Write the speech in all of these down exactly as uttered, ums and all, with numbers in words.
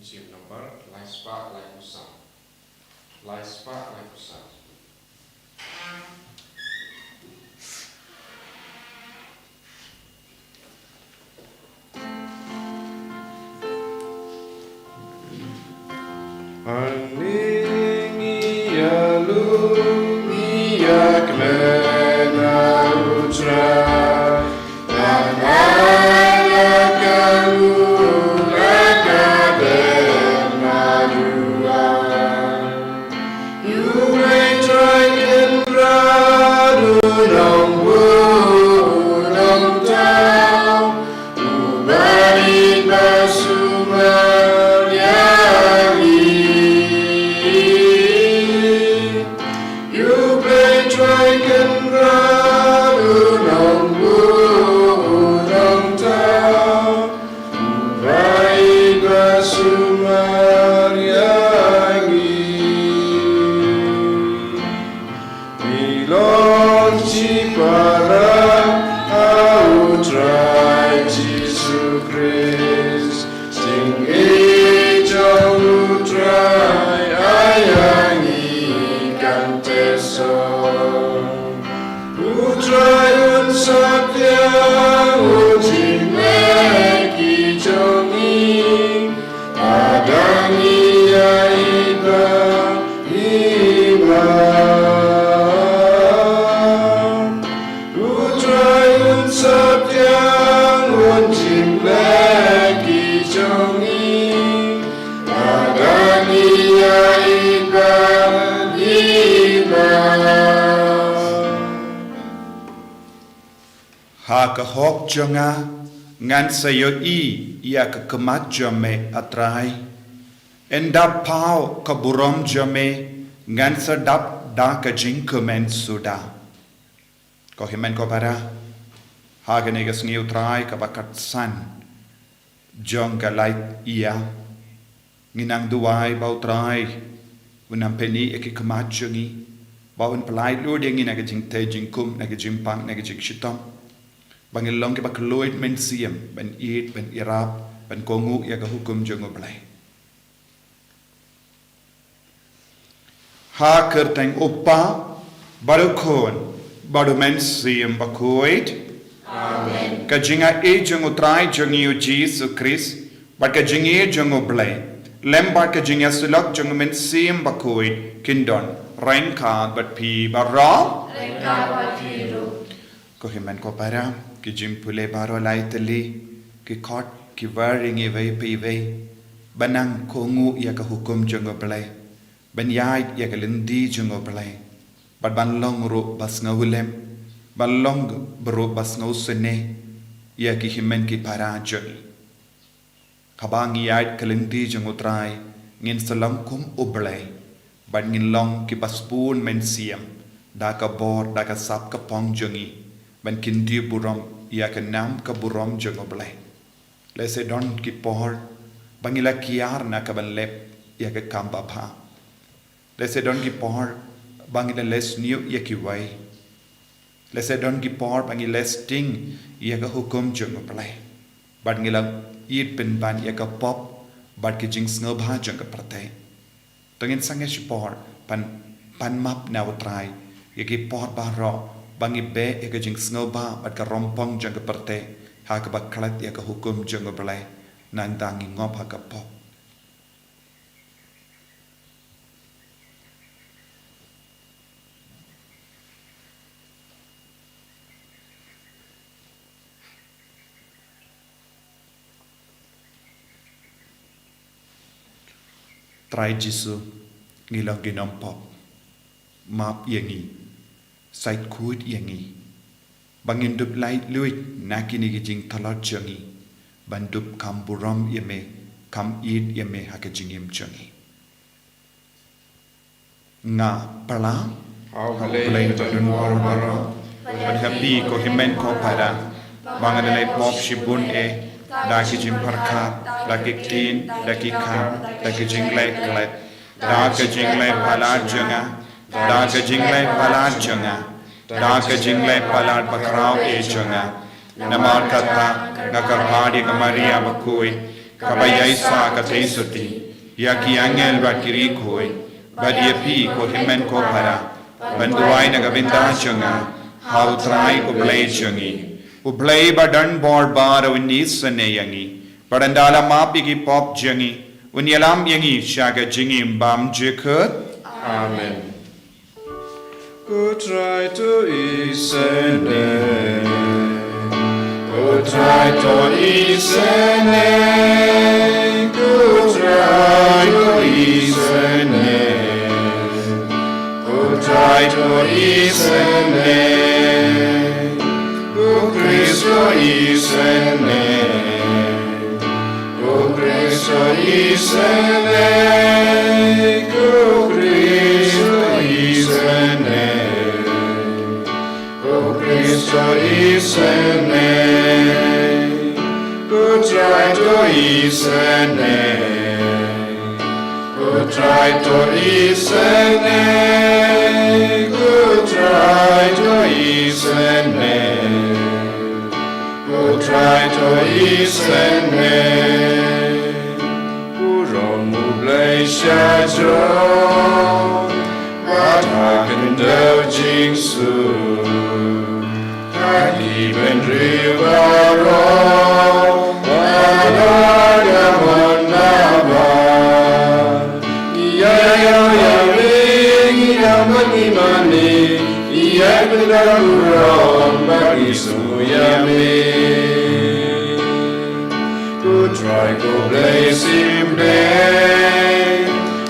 Mynsiem number lai spah lai phew saw. Lai spah lai phew saw. Hangne ngi ïa lum, ngi ïa kmen ha U Trai. Tang ai la ka lum, la ka dei ma U Trai. U Blei Trai Kynrad, U Nongbuh, U Nongthaw, Uba ïeit ba sumar ïa ngi. U Blei Trai Kynrad, U Nongbuh, U Nongthaw, Uba ïeit ba sumar ïa ngi. Ngi long shipara ha U Trai Jisu Khrist. Jingïeit jong U Trai ai ïa ngi kan teh song. U Trai un saphriang, un jingleh ki jong ngi. Lada ngi ïai beh, ngi beh. U Trai un saphriang, un jingleh ki jong ngi. Lada ngi ïai beh, ngi beh. Ha ka hok jong nga ngan sa ïohi ïa ka khmat jong me, A Trai. Yn dap paw ka burom jong me, ngan sa dap da ka jingkmen suda. Ko hynmen ko para, ha kane ka sngi U Trai kaba khatsan jong ka lait ïa, ngi nang duwai ba U Trai un nang pyni ïa ki khmat jong ngi, ba un pynlait lut ïa ngi na ka jingtei jingkum, na ka jingpang, na ka jingshitom, ba ngin long kiba khlaiñ mynsiem ban ïeit, ban ïarap, ban kohnguh ïa ka hukum jong U Blei. Ha ka kyrteng U Kpa bad U Khun bad U Mynsiem Bakhuid. Amen. Ka jingïeit jong U Trai jong ngi U Jisu Khrist bad ka jingïeit jong U Blei lem bad ka jingïasyllok jong U Mynsiem Bakhuid kin don ryngkat bad phi baroh. Ryngkat bad phi ruh. Ko hynmen ko para, ki jingpule baroh lai tylli ki khot ki wer ïa ngi iwei pa iwei ban nang kohnguh ïa ka hukum jong U Blei, ban ïaid ïa ka lynti jong U Blei, bad ban long ruh ba sngewlem, ban long ruh ba sngewsynei ïa ki hynmen ki para jong ngi. Haba ngi ïaid ka lynti jong U Trai, ngin sa long kum U Blei, bad ngin long kiba sbun mynsiem da ka bor, da ka sap ka phong jong ngi, ban kyntiew burom ïa ka nam ka burom jong U Blei. Lehse don ki por ba ngi la kiar na ka ban leh ïa ka kam babha. Lehse don ki por ba ngi la leh sniew ïa kiwei. Lehse don ki por ba ngi leh sting ïa ka hukum jong U Blei, bad ngi la ïeit pynban ïa ka pop bad ki jingsngewbha jong ka pyrthei. To ngin sangeh shipor ban pan map na U Trai ïa ki por baroh ba ngi beh ïa ka jingsngewbha bad ka rongpong jong ka pyrthei ha kaba klet ïa ka hukum jong U Blei, nangta ngi ngop ha ka pop. Trai Jisu, ngi long ki nongpop. Map ïa ngi. Sait khuid ïa ngi. Ba ngin dup lait luid na kine ki jingtlot jong ngi, ban dup kham burom ïa me, kham ïeit ïa me ha ka jingim jong ngi. Nga pyrshang ha U Blei Badonbor baroh, bad ha phi ko hynmen ko para, ba nga la leh pop shibun eh, da ki jingpyrkhat, da ki ktien, da ki kam, da ki jingleh klet, da ka jingleh palat jong nga, da ka jingleh palat jong nga, da ka jingleh palat bakhraw eh jong nga. Namar kata nga kyrpad ïa ka Maria bakhuid, kaba ïaishah katei suti ïa ki angel bad ki riewkhuid, bad ïa phi ko hynmen ko para, ban duwai na ka bynta jong nga ha U Trai U Blei jong ngi. U Blei ba don bor baroh un isynei ïa ngi, bad un da la map ïa ki pop jong ngi, un ïalam ïa ngi sha ka jingim bymjukut. Amen. Ko Trai to isynei. Ko Trai to isynei. Ko Trai to isynei. Ko Trai to isynei. Ko Khrist to isynei. Ko Khrist to isynei, ko Khrist to isynei, ko Khrist to isynei, ko Trai to isynei, ko Trai to isynei, ko Trai to isynei. Ko Trai to isynei. Burom U Blei shajrong, bad ha khyndew jingsuk, ha ki bynriew baroh, bad ha ka mon baroh. Ïa ïa ïa ïa ïa mane mane, ïa pynda burom bad ngi sngewbha ïa me. Ko Trai ko Blei symbai,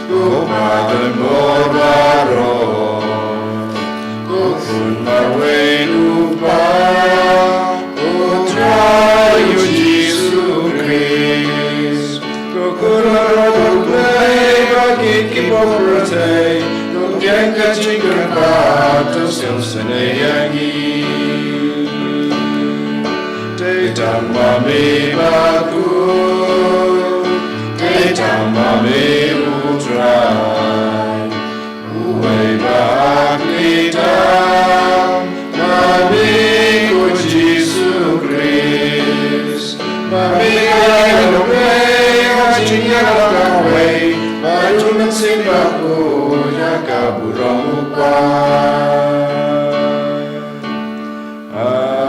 ko Pa don bor baroh, ko Khun marwei U Kpa, ko Trai U Jisu Khrist, ko Khun marwei U Blei ba kit ki bor pyrthei, to khang ka jingkyrpad to sngewsynei ïa ngi. Te tang ma me bakhuid, te tang ma me U Trai, uwei ba ha khlieh tam, ma me ko Jisu Khrist, ma me ka Blei ha jingïalam kawei bad U Mynsiem Bakhuid ha ka burom U Kpa. Amen.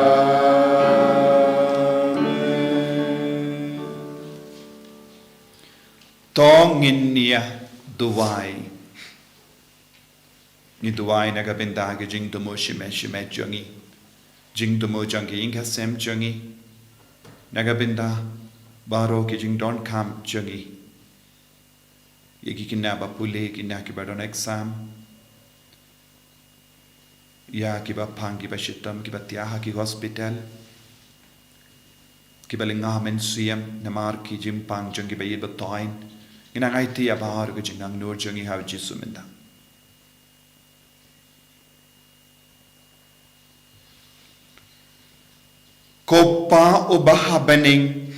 To ngin ïa duwai. Ngi duwai na ka bynta ki jingthmu shimet shimet jong ngi, jingthmu jong ki ïing ki sem jong ngi, na ka bynta baroh ki jingdonkam jong ngi. Ïa ki khynnah ba pule, khynnah kiba don exam, ïa kiba pang, kiba shitom, kiba thiah ha ki hospital, kiba lyngngoh mynsiem namar ki jingpang jong kiba ïeit ba thoiñ. Ngi nang aiti ïa baroh ki jingangnud jong ngi ha U Jisu mynta. Ko Pa uba ha bneng,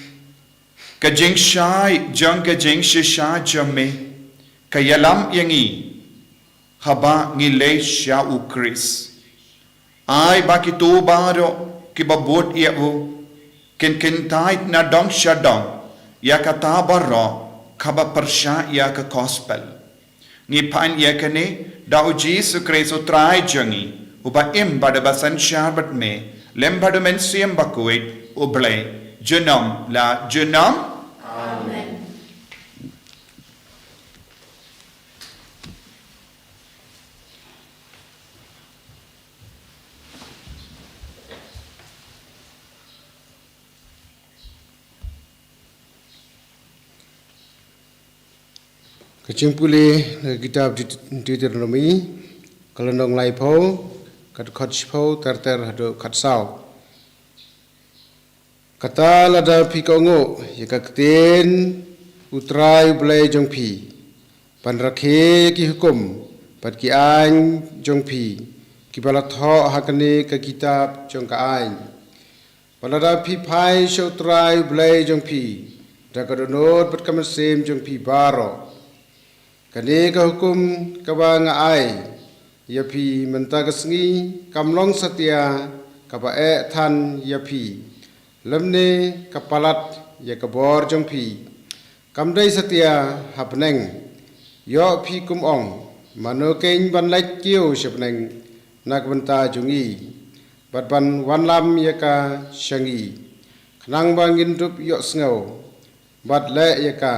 ka jingshai jong ka jingshisha jong me ka ïalam ïa ngi haba ngi leit sha U Khrist. Ai ba kito baroh kiba bud ïa u kin kyntait na dong sha dong ïa kata baroh kaba pyrshah ïa ka gospel. Ngi pan ïa kane da U Jisu Khrist U Trai jong ngi, uba im bad uba synshar bad me, lem bad U Mynsiem Bakhuid U Blei, junom la junom. Amen. Ka jingpule na ka kitab Deut-, Deuteronomi, ka lynnong laiphew, ka dkhot shiphew ter ter haduh khatsaw. Kata lada phi kohnguh ïa ka ktien U Trai U Blei jong phi, ban rakhe ïa ki hukum bad ki aiñ jong phi, kiba la thoh ha kane ka kitab jong ka aiñ. Bad lada phi phai sha U Trai U Blei jong phi da ka dohnud bad ka mynsiem jong phi baroh. Kane ka hukum kaba nga ai ïa phi mynta ka sngi kam long satia kaba eh than ïa phi, lymne ka palat ïa ka bor jong phi. Kam dei satia ha bneng. Ïoh phi kum ong, mano keiñ ban leit kiew sha bneng na ka bynta jong ngi, bad ban wanlam ïa ka sha ngi, khnang ba ngin dup ïohsngew bad leh ïa ka.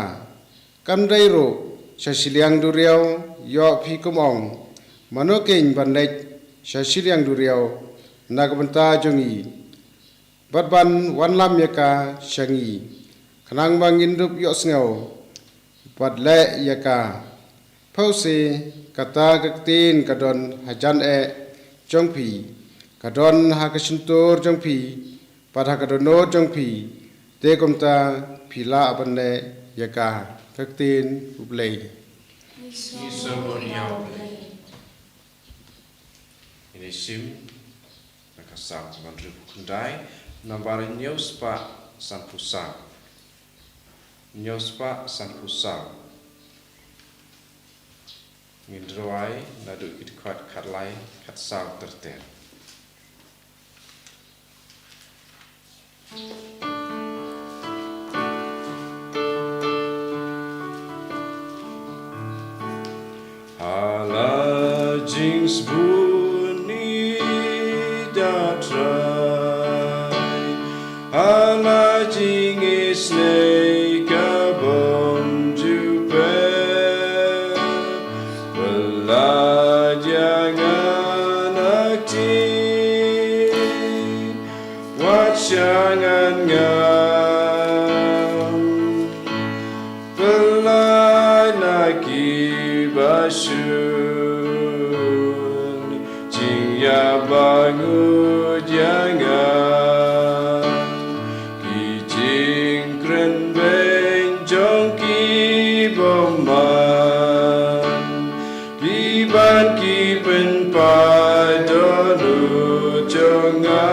Kam dei ruh sha shiliang duriaw, ïoh phi kum ong, mano keiñ ban leit sha shiliang duriaw na ka bynta jong ngi, bad ban wanlam ïa ka sha ngi, khnang ba ngin dup ïohsngew bad leh ïa ka. Phewse, kata ka ktien ka don hajan eh jong phi, ka don ha ka shyntur jong phi, bad ha ka dohnud jong phi, te kumta phi lah ban leh ïa ka. Ka ktien U Blei. Ngi sngewbha ïa U Blei. Ngin ïa shim na ka Salm kaba hynriewphew khyndai, nambar hynñiew spah sanphew saw. Hynñiew spah sanphew saw. Ngin rwai naduh ki dkhot khatlai, khatsaw ter ter. Ha la jingsbun ïa U Trai, ha la jingisynei ka bym ju pep, pynlait ïa nga na ka ktien, wat shah ngan ngam. Pynlait na kiba shun jingïabangud ïa nga, ki jingkren beiñ jong ki bymman, kiban ki pynpaw dohnud jong nga.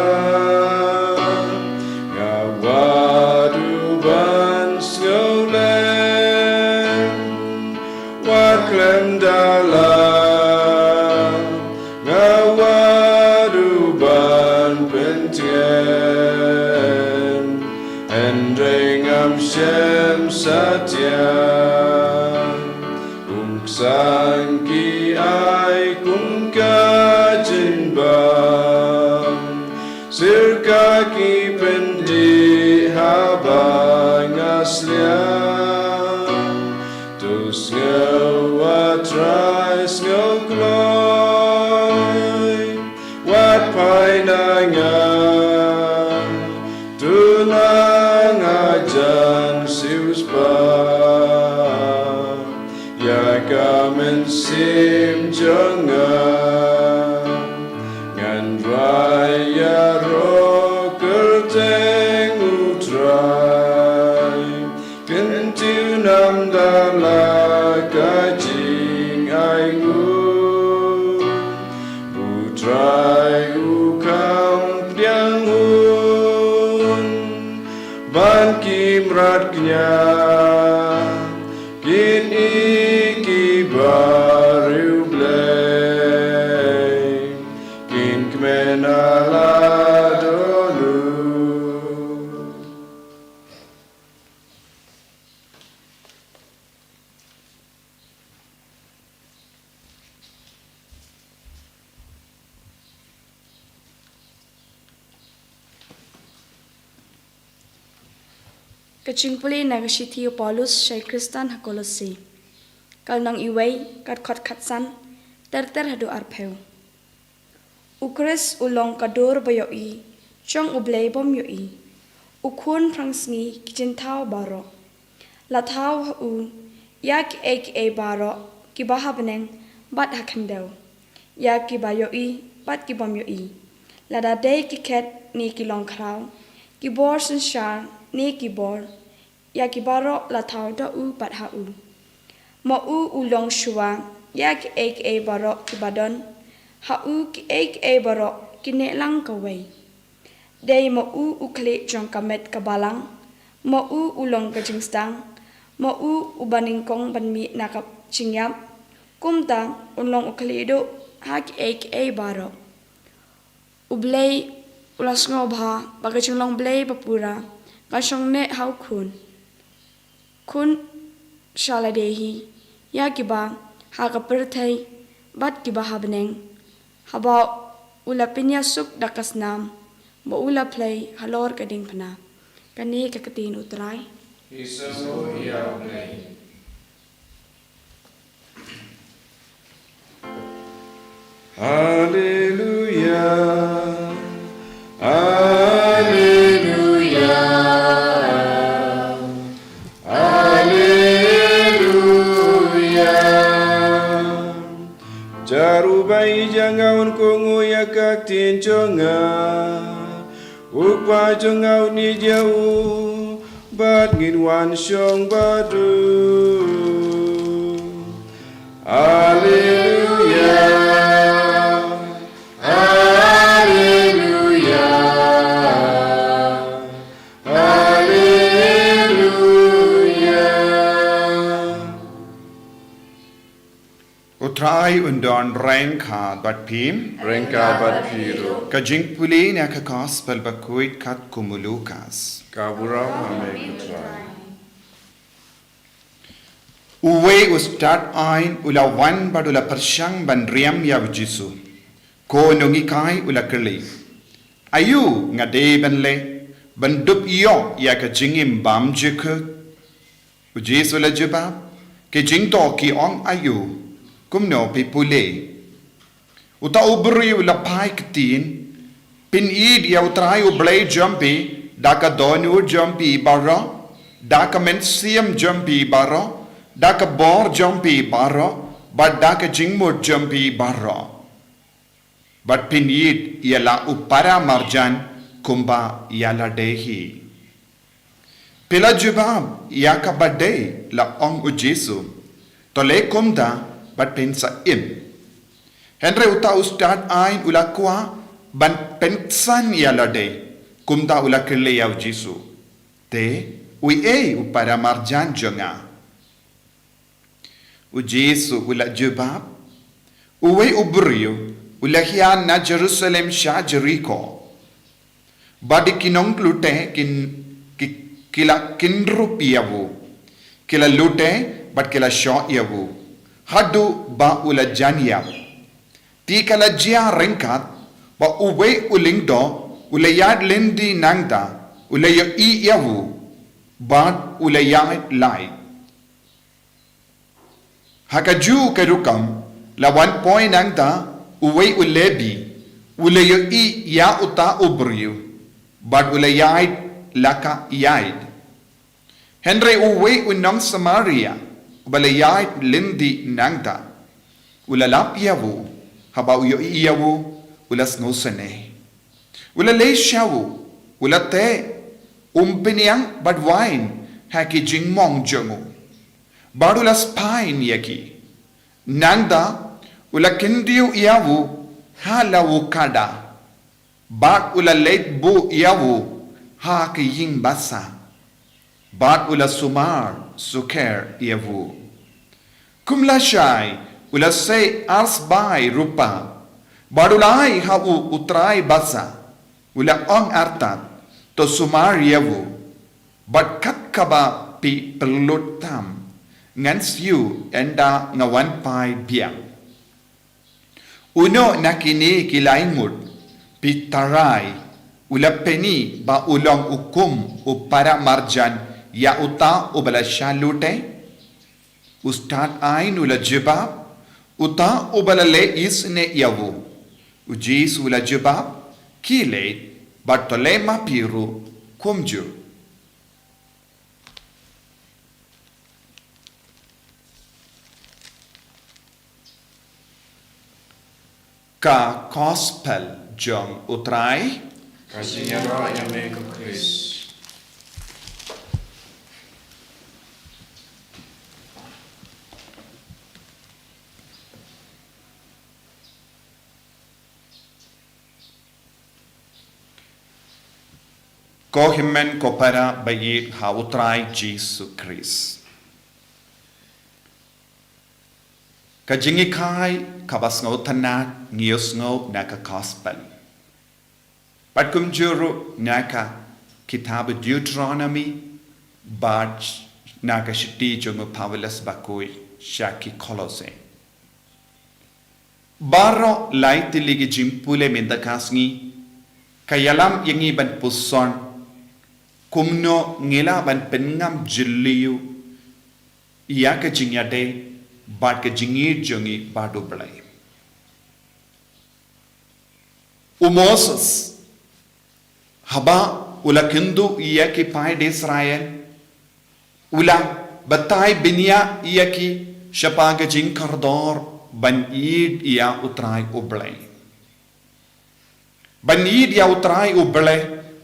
Nga wad u ban sngewlem, wad khlem da lad, nga wad u ban pyntngen, hynrei ngam shem satia. Kum ka sang ki ai kum ka jingbam, syrka ki pyndih haba nga sliang. To sngew, A Trai, sngew kloi, wat phai na nga. To nang hajan siewspah ïa ka mynsiem jong nga. Ngan rwai ïaroh kyrteng U Trai, kyntiew namar la ka jingainguh. U Trai u kham pdiang hun ban ki mrad kñia, kin ïohi ki bariewblei, kin kmen ha la dohnud. Ka jingpule na ka shithi u Paulus sha ki Khristan ha Kolosi. Ka lynnong iwei, ka dkhot khatsan ter ter haduh arphew. U Khrist u long ka dur ba ïohi jong U Blei bym ïohi, u khun phrangsngi ki jingthaw baroh. La thaw ha u ïa kiei kiei baroh kiba ha bneng bad ha khyndew, ïa kiba ïohi bad ki bym ïohi, lada dei ki khet ne ki longkhraw, ki bor synshar ne ki bor, ïa ki baroh la thaw da u bad ha u. Ma u u long shuwa ïa kiei kiei baroh kiba don, ha u kiei kiei baroh ki neh lang kawei. Dei ma u u khlieh jong ka met ka balang, ma u u long ka jingsdang, ma u uba nyngkong ban mih na ka jingïap, kumta un long u khlieh duh ha kiei kiei baroh. U Blei u la sngewbha ba ka jinglong Blei ba pura Ka shong neh ha u khun, khun sha lade hi, ïa kiba ha ka pyrthei bad kiba ha bneng, haba u la pynïasuk da ka snam ba u la plie halor ka diengphna. Kane ka ktien U Trai. Ïa U Blei. Haleluya, haleluya, haleluya. Jarubai janga un kungu ïa ka ktien jong nga. U Kpa jong nga u ni ïa u, bad ngin wan shong bad u. Haleluya, haleluya, haleluya. U Trai un don ryngkat bad phi. Ryngkat bad phi ruh. Ka jingpule na ka Gospel bakhuid katkum u Lukas. Ka burom ha me ko Trai. Uwei u stad aiñ u la wan bad u la pyrshang ban riam ïa u Jisu. Ko nonghikai u la kylli, aïu nga dei ban leh ban dup ïoh ïa ka jingim bymjukut? U Jisu u la jubab, ki jingthoh ki ong aïu, kumno phi pule? Uta u briew u la phai ktien, pynïeit ïa U Trai U Blei jong phi da ka dohnud jong phi baroh, da ka mynsiem jong phi baroh, da ka bor jong phi baroh, bad da ka jingmut jong phi baroh. Bad pynïeit ïa la u para marjan kumba ïa lade hi. Phi la jubab ïa kaba dei, la ong u Jisu. To leh kumta bad phin sa im. Hynrei uta u stad aiñ u la kwah ban pynksan ïa lade, kumta u la kylli ïa u Jisu, te uei u para marjan jong nga? U Jisu u la jubab, uwei u briew u la hiar na Jerusalem sha Jeriko. Bad ki nongluti kin, ki, ki la kynrup ïa u. Ki la luti bad ki la shoh ïa u, haduh ba u la jan ïap. Te ka la jia ryngkat ba uwei u lyngdoh u la ïaid lynti nangta, u la ïohi ïa u, bad u la ïaid lait. Ha kajuh ka rukom, la wan poi nangta uwei u Lebi, u la ïohi ïa uta u briew, bad u la ïaid la ka ïaid. Hynrei uwei u nong Samaria, uba la ïaid lynti nangta, u la lap ïa u, haba u ïohi ïa u, u la sngewsynei. U la leit sha u, u la teh, um pynïang bad waiñ ha ki jingmong jong u. Bad u la spaiñ ïa ki. Nangta, u la kyndiew ïa u ha la u kada. Bad u la leit buh ïa u ha ka ïing basa. Bad u la sumar sukher ïa u. Kum lashai, u la sei arsbai rupa. Bad u la ai ha u u trai basa. U la ong artat, to sumar ïa u. Bad kat kaba phi pynlut tam, ngan siew ynda nga wan phai biang. Uno na kine ki lai ngut, phi tharai, u la pyni ba u long u kum u para marjan ïa uta uba la shah luti? U stad aiñ u la jubab, uta uba la leh isynei ïa u. U Jisu u la jubab, khie leit, bad to leh ma phi ruh kumjuh. Ka Gospel jong u Trai. Ka jingïaroh ïa me ko Khrist. Ko hynmen ko para ba ïeit ha u Trai Jisu Khrist. Ka jinghikai kaba sngewtynnat ngi ïohsngew na ka Gospel. Bad kumjuh ruh na ka kitab Deuteronomy, bad na ka shithi jong u Paulus bakhuid sha ki Kolose. Baroh lai tylli ki jingpule mynta ka sngi, ka ïalam ïa ngi ban puson, kumno ngi lah ban pynngam jylliew ïa ka jingïadei bad ka jingïeit jong ngi bad U Blei. U Moses, haba u la kynduh ïa ki paid Israel, u la batai bniah ïa ki shaphang ka jingkordor ban ïeit ïa U Trai U Blei. Ban ïeit ïa U Trai U Blei,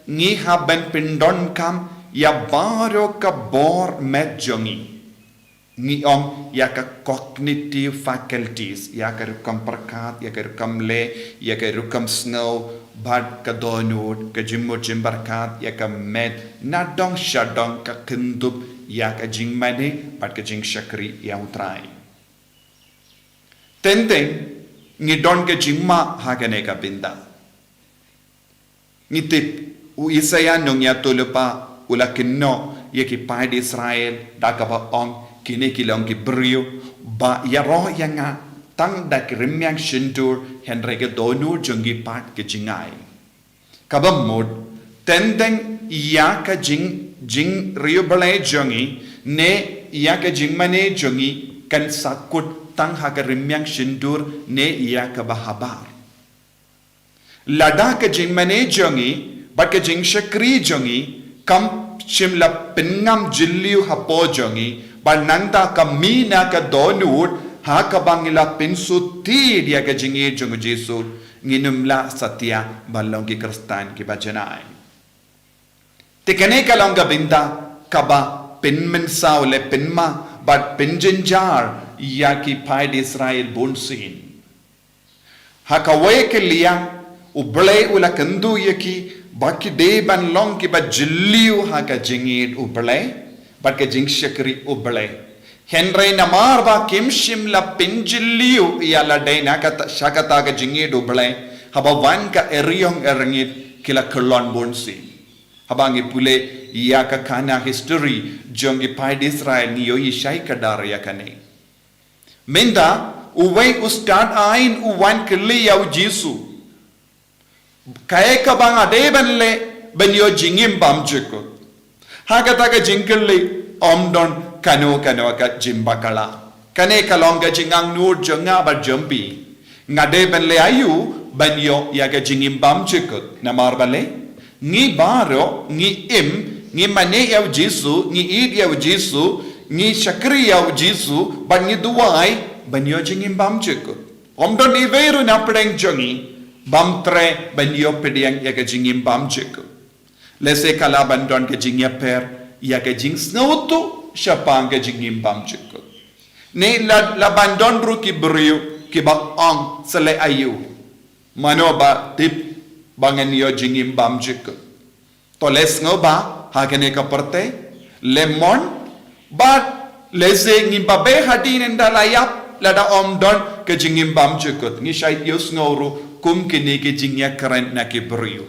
ngi hap ban pyndonkam ïa baroh ka bor met jong ngi. Ngi ong ïa ka cognitive faculties, ïa ka rukom pyrkhat, ïa ka rukom leh, ïa ka rukom sngew, bad ka dohnud, ka jingmut jingpyrkhat, ïa ka met, nadong shadong ka kyndup ïa ka jingmane bad ka jingshakri ïa U Trai. Teng teng, ngi don ka jingma ha kane ka bynta. Ngi tip, u Isaïah nongïathuhlypa u la kynnoh ïa ki paid Israel da kaba ong, kine ki long ki briew ba ïaroh ïa nga tang da ki rmiang shyntur, hynrei ka dohnud jong ki pat ka jingai. Kaba mut, teng teng ïa ka jing, jingriewblei jong ngi, ne ïa ka jingmane jong ngi, kan sa kut tang ha ka rmiang shyntur, ne ïa kaba habar. Lada ka jingmane jong ngi bad ka jingshakri jong ngi kam shym la pynngam jylliew hapoh jong ngi, bad nangta ka mih na ka dohnud ha kaba ngi la pynsut tied ïa ka jingïeit jong U Jisu, ngin ym lah satia ban long ki Khristan kiba janai. Te kane ka long ka bynta kaba pynmynsaw lane pynma bad pynjynjar ïa ki paid Israel bunsien. Ha kawei ka liang, U Blei u la kynduh ïa ki ba ki dei ban long kiba jylliew ha ka jingïeit U Blei bad ka jingshakri U Blei. Hynrei namar ba kim shym la pynjylliew ïa lade na kata, sha kata ka jingïeit U Blei, haba wan ka eriong erngit ki la kyllon bunsien. Haba ngi pule ïa ka khana history jong ki paid Israel, ngi ïohi shai kdar ïa kane. Mynta, uwei u stad aiñ u wan kylli ïa U Jisu. Kaei kaba nga dei ban leh ban ïoh jingim bymjukut? Ha kata ka jingkylli, ym don kano kano ka jingbakla. Kane ka long ka jingangnud jong nga bad jong phi. Nga dei ban leh aïu ban ïoh ïa ka jingim bymjukut? Namar balei? Ngi baroh, ngi im, ngi mane ïa U Jisu, ngi ïeit ïa U Jisu, ngi shakri ïa U Jisu, bad ngi duwai ban ïoh jingim bymjukut. Ym don iwei ruh na pdeng jong ngi bym treh ban ïoh pdiang ïa ka jingim bymjukut. Lehse ka lah ban don ka jingïapher ïa ka jingsngewthuh shaphang ka jingim bymjukut. Ne la, lah ban don ruh ki briew kiba ong, sa leh aïu? Mano ba tip ba ngan ïoh jingim bymjukut? To leh sngewbha ha kane ka pyrthei, leh mon, bad lehse ngim pat bei hadien ynda la ïap, lada ym don ka jingim bymjukut. Ngi shait ïohsngew ruh kum kine ki jingïakren na ki briew.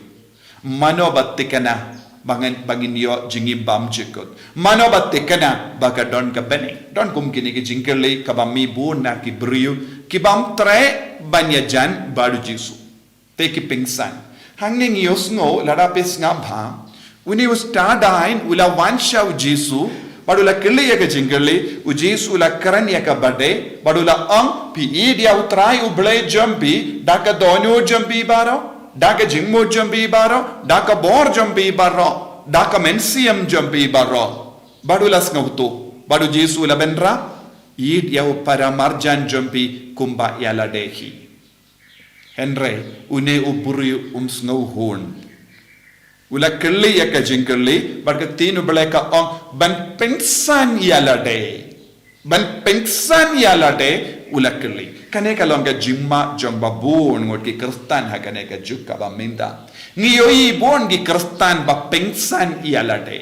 Mano ba thikna ba ngin, ba ngin ïoh jingim bymjukut? Mano ba thikna ba ka don ka bneng? Don kum kine ki jingkylli kaba mih bun na ki briew ki bym treh ban ïajan bad U Jisu. Te ki pynsan. Hangne ngi ïohsngew, lada phi sngap bha, une u stad aiñ u la wan sha U Jisu, bad u la kylli ïa ka jingkylli, U Jisu u la kren ïa kaba dei, bad u la ong, phi ïeit ïa U Trai U Blei jong phi da ka dohnud jong phi baroh, da ka jingmut jong phi baroh, da ka bor jong phi baroh, da ka mynsiem jong phi baroh. Bad u la sngewthuh, bad U Jisu u la bynrap, ïeit ïa u para marjan jong phi kumba ïa lade hi. Hynrei une u briew um sngewhun. U la kylli ïa ka jingkylli, bad ka ktien U Blei ka ong, ban pynsan ïa lade. Ban pynsan ïa lade, u la kylli. Kane ka long ka jingma jong ba bun ngut ki Khristan ha kane ka juk kaba mynta. Ngi ïohi bun ki Khristan ba pynsan ïa lade.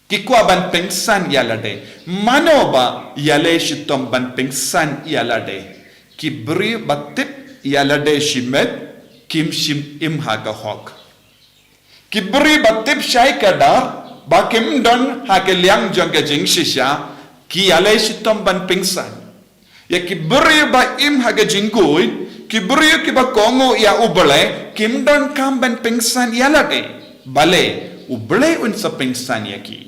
Ki kwah ban pynsan ïa lade. Mano ba ïaleh shitom ban pynsan ïa lade? Ki briew ba tip ïa lade shimet, kim shym im ha ka hok. Ki briew ba tip shai kdar, ba kim don ha ka liang jong ka jingshisha, ki ïaleh shitom ban pynsan. Ïa ki briew ba im ha ka jingkhuid, ki briew kiba kohnguh ïa U Blei, kim donkam ban pynsan ïa lade. Balei, U Blei un sa pynsan ïa ki.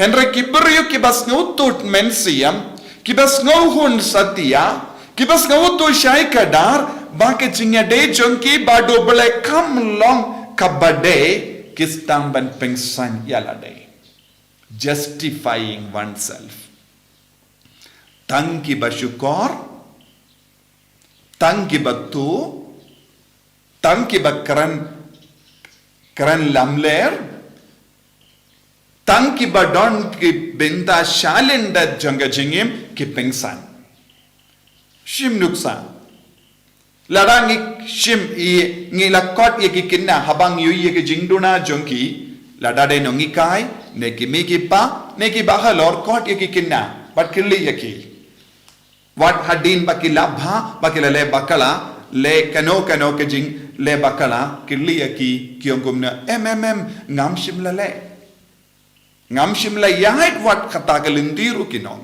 Hynrei ki briew kiba sngewthuh mynsiem, kiba sngewhun satia, kiba sngewthuh shai kdar, ba ka jingïadei jong ki bad U Blei kam long kaba dei, ki sdang ban pynsan ïa lade. Justifying oneself. Tang kiba shukor, tang kiba tuh, tang kiba kren, kren lamler, tang kiba don ki bynta shalyndet jong ka jingim ki pynsan. Shim nuksa. Lada ngi shim ïa, ngi la kot ïa ki kynnoh, haba ngi ïohi ïa ki jingduna jong ki, lada dei nonghikai, ne ki mei ki pa, ne ki bahalor, kot ïa ki kynnoh, bad kylli ïa ki. Wat hadien ba ki la bha, ba ki la leh bakla, leh kano kano ka jingleh bakla, kylli ïa ki, ki ong kumne, em, em, em, ngam shym la leh. Ngam shym la ïaid wat kata ka lynti ruh, ki ong.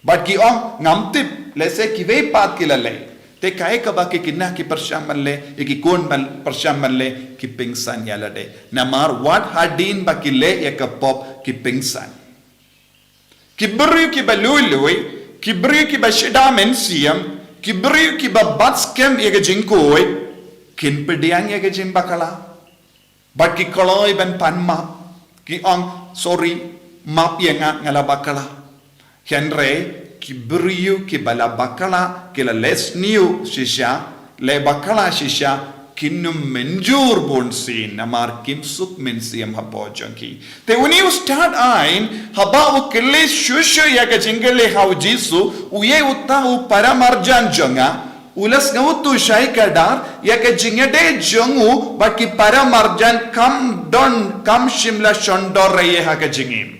Bad ki ong, ngam tip, lehse kiwei pat ki la leh. Te kaei kaba ki kynnoh ki pyrshang ban leh, ïa ki khun ban pyrshang ban leh, ki pynsan ïa lade. Namar wat hadien ba ki leh ïa ka pop, ki pynsan. Ki briew kiba lui lui, ki briew kiba shida mynsiem, ki briew kiba bat skhem ïa ka jingkhuid, kin pdiang ïa ka jingbakla. Bad ki kloi ban pan map, ki ong, sorry, map ïa nga, nga la bakla. Hynrei, ki briew kiba la bakla, ki la leh sniew shisha, leh bakla shisha, kin ym mynjur bunsien, namar kim suk mynsiem hapoh jong ki. Te une u stad aiñ, haba u kylli shuh shuh ïa ka jingkylli ha U Jisu, uei uta u para marjan jong nga, u la sngewthuh shai kdar, ïa ka jingïadei jong u, bad ki para marjan kam don, kam shym la shon dor ïa ha ka jingim.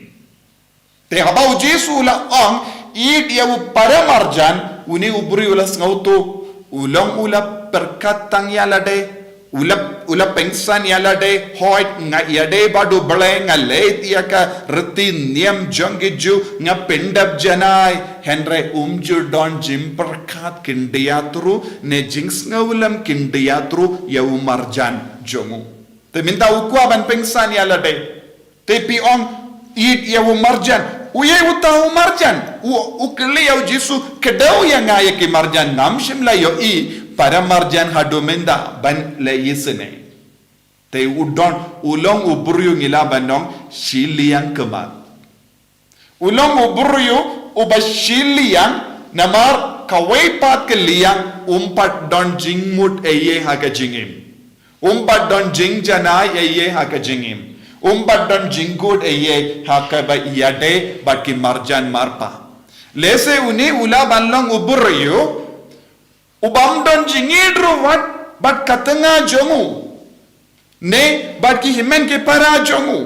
Te haba U Jisu u la ong, ïeit ïa u para marjan, une u briew u la sngewthuh, u long u la pyrkhat tang ïa lade, u la, u la pynsan ïa lade, hooid nga ïadei bad U Blei, nga leit ïa ka riti niam jong ki Jiw, nga pyndep janai, hynrei um ju don jingpyrkhat khyndiat ruh, ne jingsngewlem khyndiat ruh, ïa u marjan jong u. Te mynta u kwah ban pynsan ïa lade. Te phi ong, ïeit ïa u marjan. Uei uta u marjan? U, u kylli ïa U Jisu, kdew ïa nga ïa ki marjan, ngam shym la ïohi para marjan haduh mynta ban leh isynei. Te u don, u long u briew ngi lah ban ong, shiliang khmat. U long u briew, uba shiliang, namar kawei pat ka liang, um pat don jingmut ei ei ha ka jingim. Um pat don jingjanai ei ei ha ka jingim. Um pat don jingkhuid ei ei ha kaba ïadei bad ki marjan marpa. Lehse une u lah ban long u briew, u bym don jingïeit ruh wat bad ka tnga jong u. Ne, bad ki hynmen ki para jong u.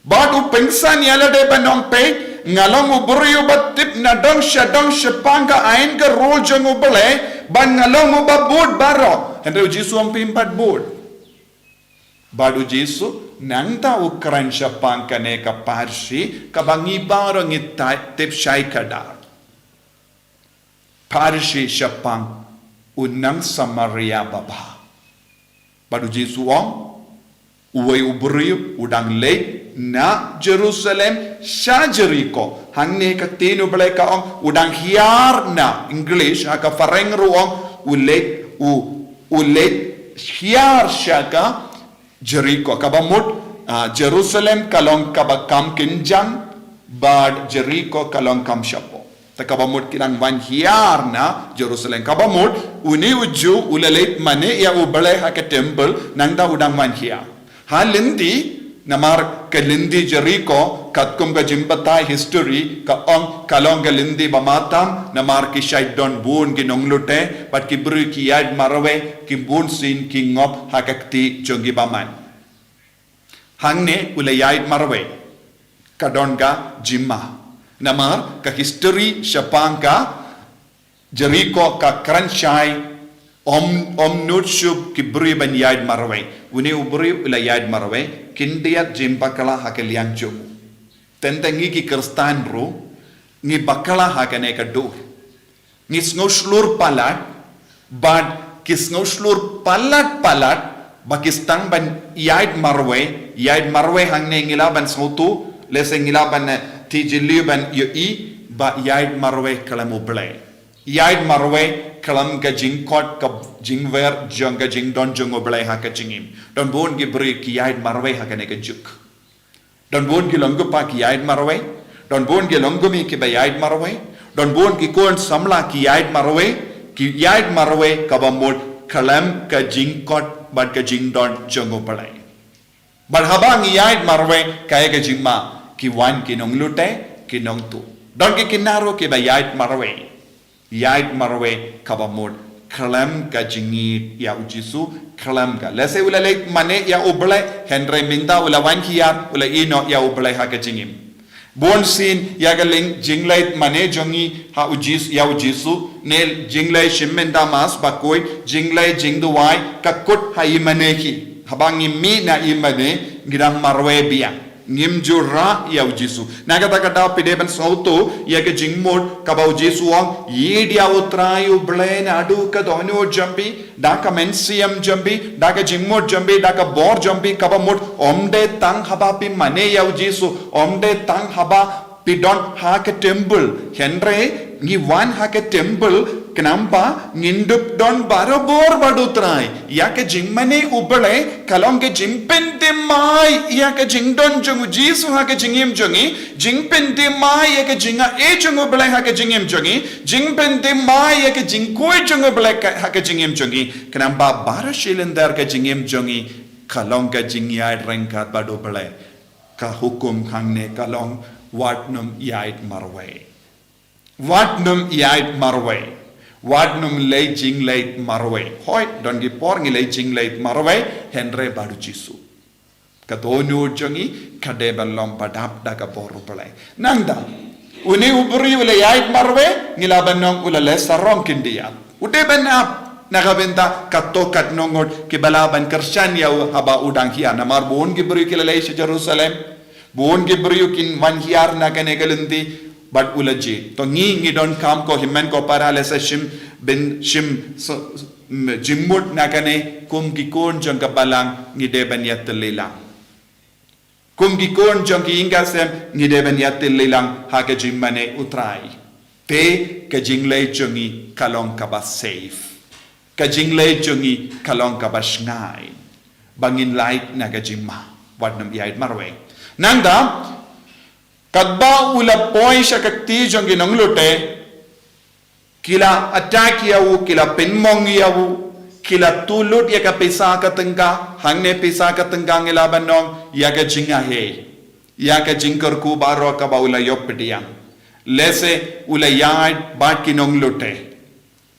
Bad u pynsan ïa lade ban ong peit, nga long u briew ba tip nadong shadong shaphang ka aiñ ka rule jong U Blei, bad nga long uba bud baroh. Hynrei U Jisu um pat bud. Bad U Jisu, nangta u kren shaphang kane ka pharshi, kaba ngi baroh ngi tip shai kdar. Pharshi shaphang u nong Samaria babha. Bad U Jisu u ong, uwei u briew, u dang leit na Jerusalem, sha Jeriko. Hangne ka ktien U Blei ka ong, u dang hiar na, English, ha ka phareng ruh ong, u leit, u, u leit hiar sha ka Jeriko, kaba mut, ah, Jerusalem ka long kaba kham kynjang, bad Jeriko ka long kham shapoh. Te kaba mut ki dang wan hiar na Jerusalem. Kaba mut, une u Jiw u la leit mane ïa U Blei ha ka temple, nangta u dang wan hiar. Ha lynti, namar ka lynti Jeriko, katkum ka jingbatai history, ka ong ka long ka lynti ba matam, namar ki shait don bun ki nonglute, bad ki briew ki ïaid marwei, ki bun sien ki ngop ha ka kti jong ki bymman. Hangne u la ïaid marwei. Ka don ka jingma. Namar ka history shaphang ka Jeriko ka kren shai Ym, ym nud shuh ki briew ban ïaid marwei. Une u briew u la ïaid marwei, khyndiat jingpakla ha ka liang jong u. Teng teng ngi ki Khristan ruh, ngi bakla ha kane ka dur. Ngi sngewshlur palat, bad ki sngewshlur palat palat, ba ki sdang ban ïaid marwei, ïaid marwei hangne ngi lah ban sngewthuh, lehse ngi lah ban, eh, tip jylliew ban ïohi, ba ïaid marwei khlem U Blei. Ïaid marwei khlem ka jingkhot ka jingwer jong ka jingdon jong U Blei ha ka jingim. Don bun ki briew ki ïaid marwei ha kane ka juk. Don bun ki longkpa ki ïaid marwei. Don bun ki longkmie kiba ïaid marwei. Don bun ki khun samla ki ïaid marwei. Ki ïaid marwei kaba mut khlem ka jingkhot bad ka jingdon jong U Blei. Bad haba ngi ïaid marwei, kaei ka jingma? Ki wan ki nonglute, ki nongtuh. Don ki khynnah ruh kiba ïaid marwei. Ïaid marwei kaba mut khlem ka jingïeit ïa U Jisu, khlem ka. Lehse u la leit mane ïa U Blei, hynrei mynta u la wan hiar, u la ïehnoh ïa U Blei ha ka jingim. Bunsien ïa ka liang jingleit mane jong ngi ha U Jisu, ïa U Jisu, ne jingleit shim mynta Mass bakhuid, jingleit jingduwai, ka kut ha i mane hi. Haba ngi mih na i mane, ngi dang marwei biang. Ngim ju rah ïa U Jisu. Na kata ka daw phi dei ban sngewthuh ïa ka jingmut kaba U Jisu u ong, ïeit ïa U Trai U Blei naduh ka dohnud jong phi, da ka mynsiem jong phi, da ka jingmut jong phi, da ka bor jong phi, kaba mut ym dei tang haba phi mane ïa U Jisu, ym dei tang haba phi don ha ka temple. Hynrei ngi wan ha ka temple khnang ba ngin dup don barabor bad U Trai. Ïa ka jingmane U Blei ka long ka jingpynthymmai ïa ka jingdon jong U Jisu ha ka jingim jong ngi, jingpynthymmai ïa ka jingaiei jong U Blei ha ka jingim jong ngi, jingpynthymmai ïa ka jingkhuid jong U Blei ka, ha ka jingim jong ngi, khnang ba baroh shi lynter ka jingim jong ngi ka long ka jingïaid ryngkat bad U Blei. Ka hukum hangne ka long, wat nym ïaid marwei. Wat nym ïaid marwei. Wat nym leit jingleit marwei. Hooid, don ki por ngi leit jingleit marwei, hynrei bad U Jisu. Ka dohnud jong ngi ka dei ban long ba dap da ka bor U Blei. Nangta une u briew u la ïaid marwei, ngi lah ban ong u la leh sarong khyndiat. U dei ban ap, na ka bynta katto katne ngut kiba lah ban kyrshan ïa u haba u dang hiar. Namar bun ki briew ki la leit sha Jerusalem. Bun ki briew kin wan hiar na kane ka lynti, bad u la jied. To ngi, ngi donkam ko hynmen ko para, lehse shim, ban shim, so, m-, jingmut na kane, kum ki khun jong ka balang ngi dei ban ïatylli lang. Kum ki khun jong ki ïing ki sem ngi dei ban ïatylli lang ha ka jingmane U Trai. Te ka jingleit jong ngi ka long kaba safe. Ka jingleit jong ngi ka long kaba shngaiñ. Ba ngin lait na ka jingma. Wat nym ïaid marwei. Nangta, katba u la poi sha ka kti jong ki nonglute, ki la attack ïa u, ki la pynmong ïa u, ki la tuh lut ïa ka pisa ka tyngka, hangne pisa ka tyngka ngi lah ban ong, ïa ka jingaiei, ïa ka jingkyrkhu baroh kaba u la ïoh pdiang. Lehse u la ïaid bad ki nonglute.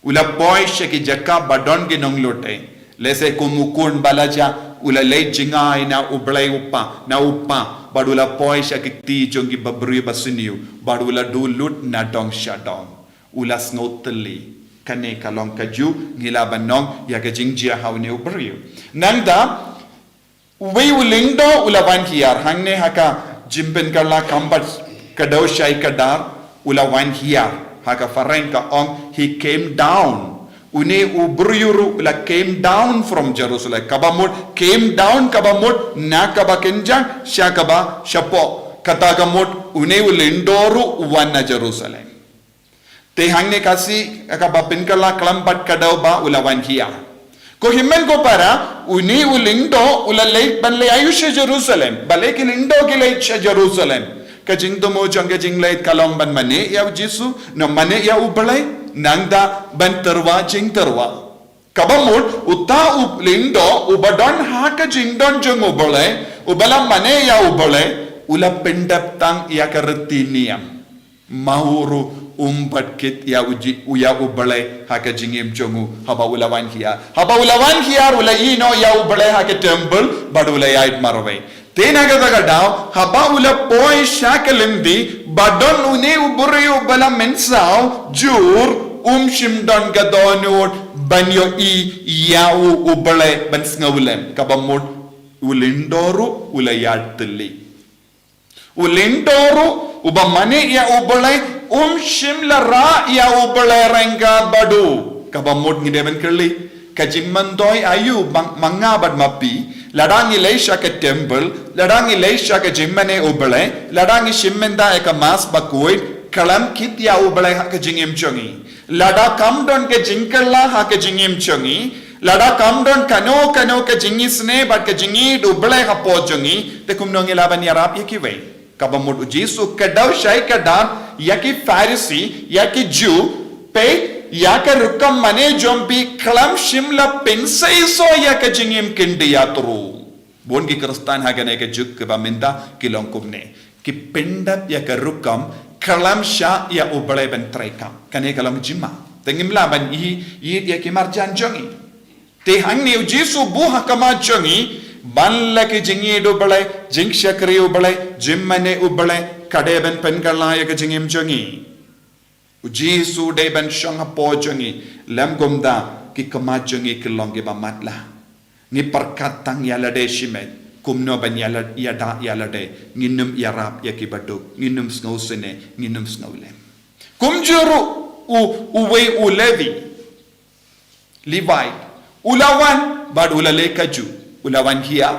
U la poi sha ki jaka ba don ki nonglute. Lehse kum u khun ba la jah, u la leit jngai na U Blei u Kpa, na u Kpa, bad u la poi sha ki kti jong ki ba briew ba sniew, bad u la duh lut na dong sha dong. U la sngewtylli. Kane ka long kajuh ngi lah ban ong ïa ka jingjia ha une u briew. Nangta, uwei u lyngdoh u la wan hiar, hangne ha ka Jingpynkylla kham bad kdew shai kdar, u la wan hiar, ha ka phareng ka ong, he came down. Une u briew ruh u la came down from Jerusalem. Kaba mut came down, kaba mut na kaba kynjah sha kaba shapoh. Kata ka mut une u lyngdoh ruh u wan na Jerusalem. Te hangne ka Sngi kaba Pynkylla khlem pat kdew ba u la wan hiar. Ko hynmen ko para, une u lyngdoh u la leit ban leit aïu sha Jerusalem. Balei ki lyngdoh ki leit sha Jerusalem? Ka jingthmu jong ka jingleit ka long ban mane ïa u Jisu, ne mane ïa U Blei, nangta ban tyrwa jingtyrwa. Kaba mut uta u lyngdoh uba don ha ka jingdon jong U Blei, uba la mane ïa U Blei, u la pyndep tang ïa ka riti niam. Ma u ruh um pat kit ïa u Ji-, ïa U Blei ha ka jingim jong u, haba u la wan hiar. Haba u la wan hiar u la ïehnoh ïa U Blei ha ka temple, bad u la ïaid marwei. Te na kata ka daw, haba u la poi sha ka lynti, ba don une u briew ba la mynsaw jur, um shym don ka dohnud ban ïohi ïa u, u Blei ban sngewlem, kaba mut u lyngdoh ruh u la ïaid thylli. U lyngdoh ruh uba mane ïa u Blei um shym la rah ïa u Blei ryngkat bad u. Kaba mut ngi dei ban kylli, ka jingmyntoi aïu ma nga bad ma phi, lada ngi leit sha ka temple, lada ngi leit sha ka jingmane u Blei, lada ngi shim mynta ïa ka Mass bakhuid, khlem kit ïa u Blei ha ka jingim jong ngi. Lada kam don ka jingkylla ha ka jingim jong ngi, lada kam don kano kano ka jingisynei bad ka jingïeit u Blei hapoh jong ngi, te kumno ngi lah ban ïarap ïa kiwei? Kaba mut u Jisu u kdew shai kdar ïa ki Pharisi, ïa ki Jiw, peit ïa ka rukom mane jong phi, khlem shym la pynseisoh ïa ka jingim kyndiat ruh. Bun ki Khristan ha kane ka juk kaba mynta ki long kumne. Ki pyndep ïa ka rukom, khlem shah ïa u Blei ban treikam. Kane ka long jingma. Te ngim lah ban ï, ïeit ïa ki marjan jong ngi. Te hangne u Jisu u buh ha khmat jong ngi, ban leh ki jingïeit u Blei, jingshakri u Blei, jingmane u Blei, ka dei ban pynkylla ïa ka jingim jong ngi. U Jisu u dei ban shong hapoh jong ngi, lymda kumta ki khmat jong ngi ki long kiba matlah. Ngi pyrkhat tang ïa lade shimet, kumno ban ïa la, ïada ïa lade, ngin ym ïarap ïa kiba duk, ngin ym sngewsynei, ngin ym sngewlem. Kumjuh ruh u, uwei u Levi. Levi, u la wan, bad u la leit ka Jiw, u la wan hiar,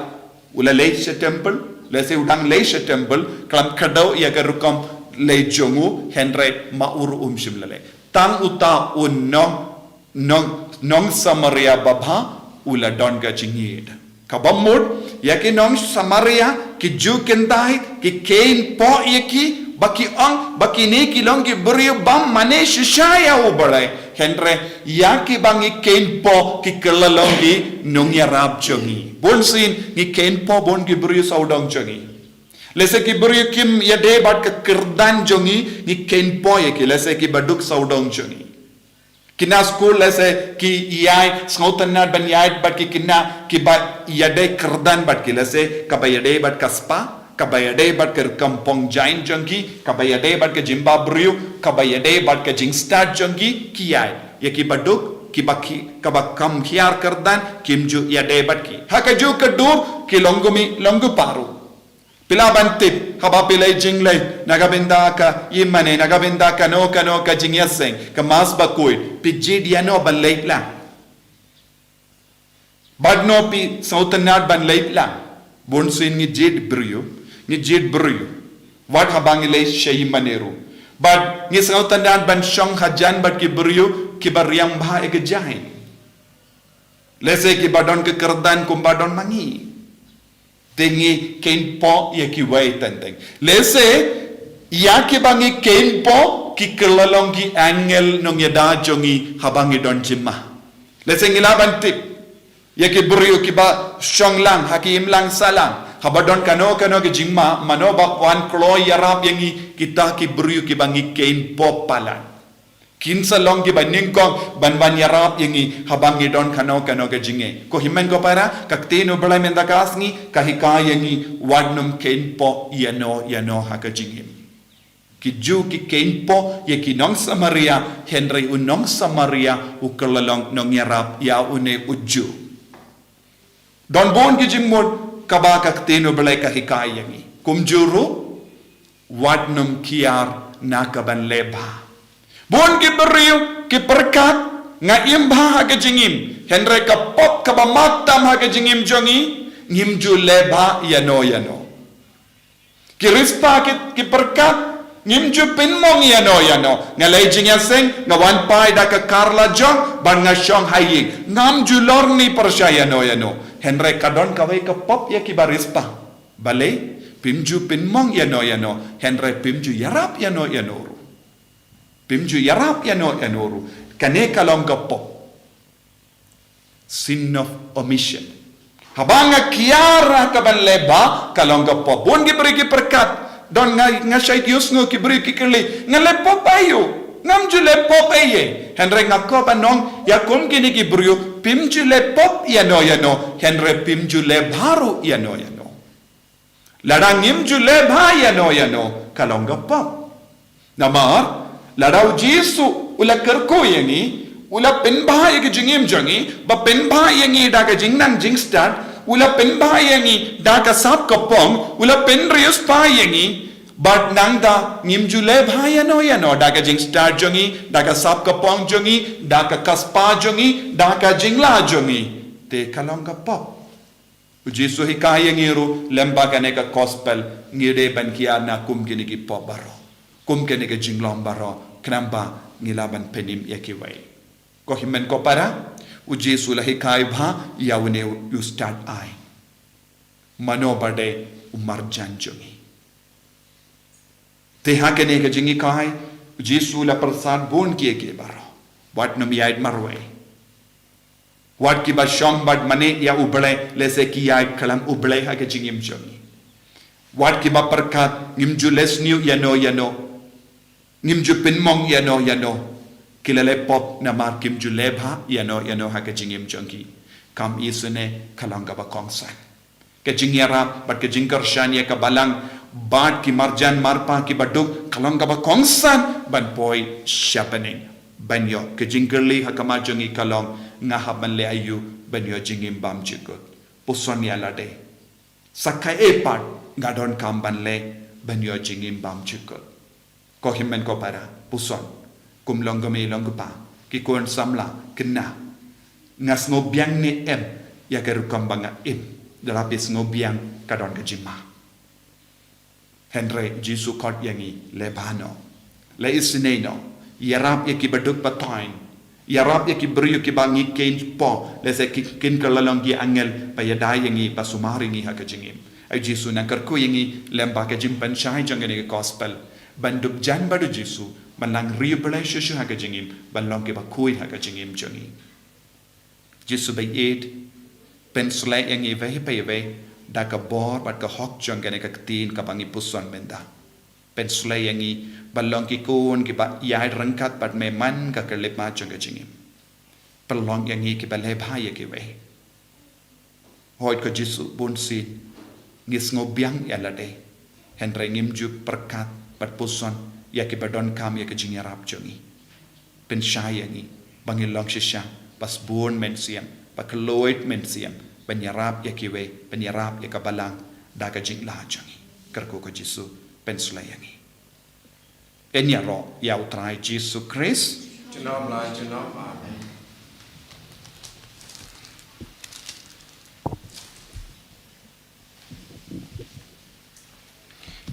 u la leit sha temple, lehse u dang leit sha temple, khlem kdew ïa ka rukom leit jong u, hynrei ma u ruh um shym la leit. Tang uta u nong, nong, nong Samaria babha, u la don ka jingïeit. Kaba mut, ïa ki nong Samaria, ki Jiw kynthei, ki kheiñ poh ïa ki, ba ki ong, ba kine ki long ki briew bym mane shisha ïa u Blei. Hynrei, ïa kiba ngi kheiñ poh, ki kylla long ki nongïarap jong ngi. Bunsien, ngi kheiñ poh bun ki briew sawdong jong ngi. Lehse ki briew kim ïadei bad ka kyrdan jong ngi, ngi kheiñ poh ïa ki, lehse kiba duk sawdong jong ngi. Kine skul lehse ki ïai sngewtynnad ban ïaid bad ki kine kiba ïadei kyrdan bad ki, lehse kaba ïadei bad ka spah, kaba ïadei bad ka rukom pynjah jong ki, kaba ïadei bad ka jingbha briew, kaba ïadei bad ka jingstad jong ki, ki ïaid. Ïa kiba duk, kiba ki, kaba kham hiar kyrdan, kim ju ïadei bad ki. Ha ka juh ka dur, ki long kumne, long kumjuh ruh. Phi lah ban tip, haba phi leit jingleit, na ka bynta ka ïingmane, na ka bynta kano kano ka jingïaseng, ka Mass bakhuid, phi jied ïano ban leit lang. Bad no phi sngewtynnad ban leit lang. Bunsien ngi jied briew, ngi jied briew. Wat haba ngi leit sha ïingmane ruh. Bad ngi sngewtynnad ban shong hajan bad ki briew, kiba riam bha ïa ka jaiñ. Lehse kiba don ka kyrdan kumba don ma ngi. Te ngi kheiñ poh ïa kiwei teng teng. Lehse, ïa kiba ngi kheiñ poh, ki kylla long ki angel nongïada jong ngi haba ngi don jingma. Lehse ngi lah ban tip. Ïa ki briew kiba shong lang, ha ki imlang sahlang. Haba don kano kano ki jingma, mano ba wan kloi ïarap ïa ngi, kita ki briew kiba ngi kheiñ poh palat. Kin sa long kiba nyngkong ban wan ïarap ïa ngi haba ngi don kano kano ka jingeh. Ko hynmen ko para, ka ktien u Blei mynta ka sngi, ka hikai ïa ngi wat nym kheiñ poh ïano ïano ha ka jingim. Ki Jiw ki kheiñ poh ïa ki nong Samaria, hynrei u nong Samaria u kylla long nongïarap ïa une u Jiw. Don bun ki jingmut kaba ka ktien u Blei ka hikai ïa ngi. Kumjuh ruh, wat nym kiar na ka ban leh bha. Bun ki briew ki pyrkhat nga im bha ha ka jingim. Hynrei ka pop kaba mat tam ha ka jingim jong ngi, ngim ju leh bha ïano ïano. Ki riewspah ki, ki pyrkhat, ngim ju pynmong ïano ïano. Nga leit jingïaseng, nga wan phai da ka kar la jong, bad nga shong ha ïing. Ngam ju lorni pyrshah ïano ïano. Hynrei ka don kawei ka pop ïa kiba riewspah. Balei, phim ju pynmong ïano ïano. Hynrei phim ju ïarap ïano ïano ruh. Phim ju ïarap ïano ïano ruh. Kane ka long ka pop. Sin of omission. Haba nga kiar ha ka ban leh bha, ka long ka pop. Bun ki briew ki pyrkhat. Don nga, nga shait ïohsngew ki briew ki kylli. Nga leh pop aïu? Ngam ju leh pop ei ei. Hynrei nga kwah ban ong, ïa kum kine ki briew, phim ju leh pop ïano ïano. Hynrei phim ju leh bha ruh ïano ïano. Lada ngim ju leh bha ïano ïano, ka long ka pop. Namar, lada u Jisu u la kyrkhu ïa ngi, U la pynbha ïa ka jingim jong ngi, ba pynbha ïa ngi da ka jingnang jingstad, u la pynbha ïa ngi da ka sap ka pong, u la pynriewspah ïa ngi, bad nangta ngim ju leh bha ïano ïano da ka jingstad jong ngi, da ka sap ka pong jong ngi, da ka kyrspah jong ngi, da ka jinglah jong ngi. Te ka long ka pop. U Jisu hikai ïa ngi ruh lem bad kane ka gospel, ngi dei ban kiar na kum kine ki pop baroh, kum kane ka jinglong baroh, khnang ba ngi lah ban pynim ïa kiwei. Ko hynmen ko para, u Jisu la hikai bha ïa une u stad aiñ. Mano ba dei u marjan jong ngi. Te ha kane ka jinghikai, u Jisu la pyrsad bun kiei kiei baroh. Wat nym ïaid marwei. Wat kiba shong bad mane ïa U Blei, lehse ki ïaid khlem U Blei ha ka jingim jong ngi. Wat kiba pyrkhat ngim ju leh sniew ïano ïano, ngim ju pynmong ïano ïano, ki la leh pop namar kim ju leh bha ïano ïano ha ka jingim jong ki. Kam isynei, ka long kaba kongsan. Ka jingïarap bad ka jingkyrshan ïa ka balang bad ki marjan marpa kiba duk, ka long kaba kongsan ban poi sha bneng. Ban ïoh ka jingkylli ha khmat jong ngi ka long, nga hap ban leh aïu ban ïoh jingim bymjukut? Puson ïa lade. Sa kaei pat nga donkam ban leh ban ïoh jingim bymjukut? Ko hynmen ko para, puson, kum long kmie long kpa, ki khun samla, khynnah, nga sngewbiang ne em ïa ka rukom ba nga im? Lada phi sngewbiang, ka don ka jingma. Hynrei Jisu khot ïa ngi, leh bha noh, leh isynei noh, ïarap ïa kiba duk ba toiñ, ïarap ïa ki briew kiba ngi khein pop, lehse ki, kin kylla long ki angel ba ïada ïa ngi, ba sumar ïa ngi ha ka jingim. Ai, Jisu nang kyrkhu ïa ngi lem bad ka jingpynshai jong kane ka gospel, ban dup jan bad u Jisu, ban nang ri Blei shuh shuh ha ka jingim, ban long kiba khuid ha ka jingim jong ngi. Jisu ba ïeit, pynshlei ïa ngi iwei pa iwei da ka bor bad ka hok jong kane ka ktien kaba ngi puson mynta. Pynshlei ïa ngi ban long ki khun kiba ïaid ryngkat bad me man ka khyllipmat jong ka jingim. Pynlong ïa ngi kiba leh bha ïa kiwei. Hooid ko Jisu, bunsien ngi sngewbiang ïa lade, hynrei ngim ju pyrkhat bad puson ïa kiba donkam ïa ka jingïarap jong ngi. Pynshai ïa ngi ba ngin long shisha ba sbun mynsiem, ba kylluid mynsiem, ban ïarap ïa kiwei, ban ïarap ïa ka balang da ka jinglah jong ngi. Kyrkhu ko Jisu, pynshlei ïa ngi. Yn ïaroh ïa U Trai Jisu Khrist. Junom la junom. Amen.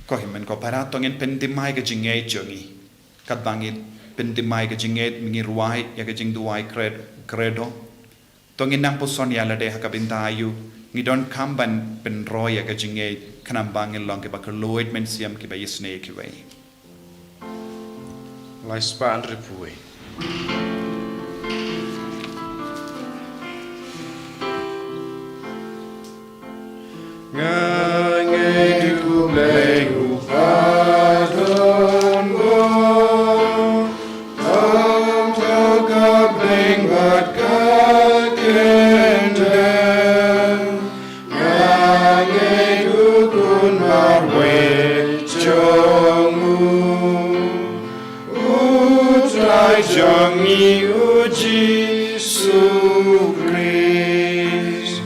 Ko hynmen ko para, to ngin pynthymmai ka jingngeit jong ngi. Katba ngi pynthymmai ka jingngeit, ngin rwai ïa ka jingduwai Credo. To ngin nang puson ïa lade ha ka bynta aïu ngi donkam ban pynroi ïa ka jingngeit, khnang ba ngin long kiba kylluid mynsiem, kiba isynei ïa kiwei. Lai spah hynriewphew wei. Nga ngeit U Blei u kpa don bor, tang tang ka bneng bad ka kyndem. Nga ngeit U Khun marwei jong U, U Trai jong ngi U Jisu Khrist.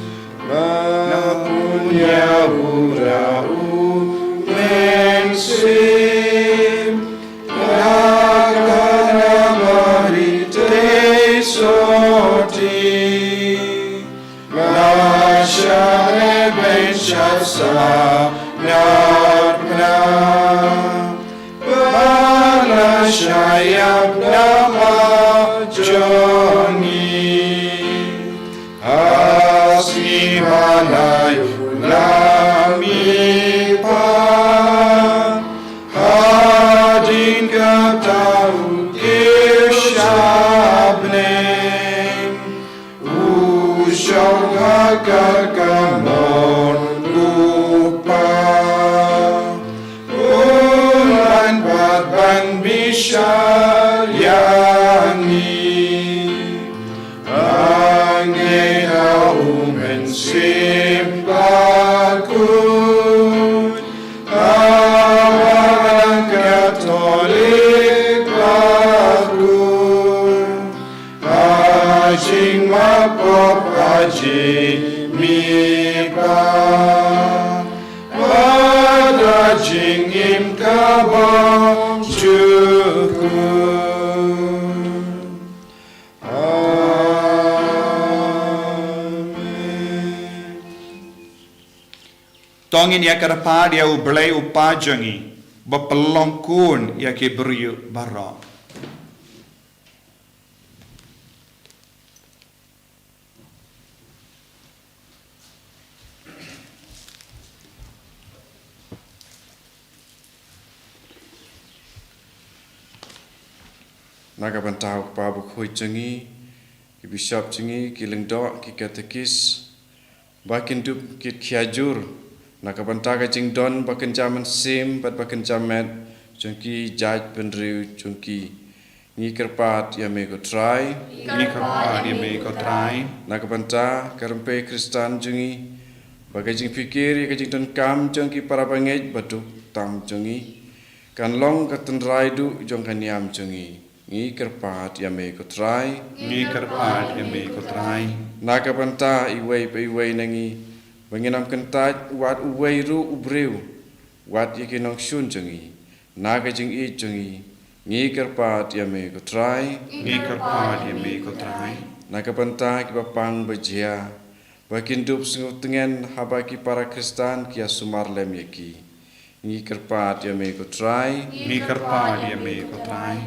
Nga pun ïa U da U Mynsiem, na ka bynta Mari te sotti. Lashai bad sha sahnarphna, bad lashai ïap na ka bynta jong ngi. Ha sngi ba lai u la mihpat, hadien kata u kiew sha bneng. U shong ha ka kamon U Kpa. Un wan pat ban bishar Amen. To ngin ïa kyrpad ïa U Blei U Kpa jong ngi, ba pynlong khun ïa ki briew baroh. Na ka bynta U Kpa Bakhuid jong ngi, ki bishop jong ngi, ki lyngdoh, ki katekis, ba kin dup kit khia jur na ka bynta ka jingdon ba kynja mynsiem bad ba kynja met jong ki jaitbynriew jong ki. Ngi kyrpad ïa me ko Trai. Ngi kyrpad ïa me ko Trai. Na ka bynta ka rympei Khristan jong ngi, ba ka jingpynkhiah ïa ka jingdonkam jong ki para bangeit ba duk tam jong ngi kan long ka tynrai duh jong ka niam jong ngi. Ngi kyrpad ïa me ko Trai. Ngi kyrpad ïa me ko Trai. Na ka bynta iwei pa iwei na ngi, ba ngin ym kyntait wat uwei ruh u briew, wat ïa ki nongshun jong ngi. Na ka jingïeit jong ngi, ngi kyrpad ïa me ko Trai. Ngi kyrpad ïa me ko Trai. Na ka bynta kiba pang ba jia, ba kin dup sngewtngen haba ki para Khristan ki ïa sumar lem ïa ki. Ngi kyrpad ïa me ko Trai. Ngi kyrpad ïa me ko Trai.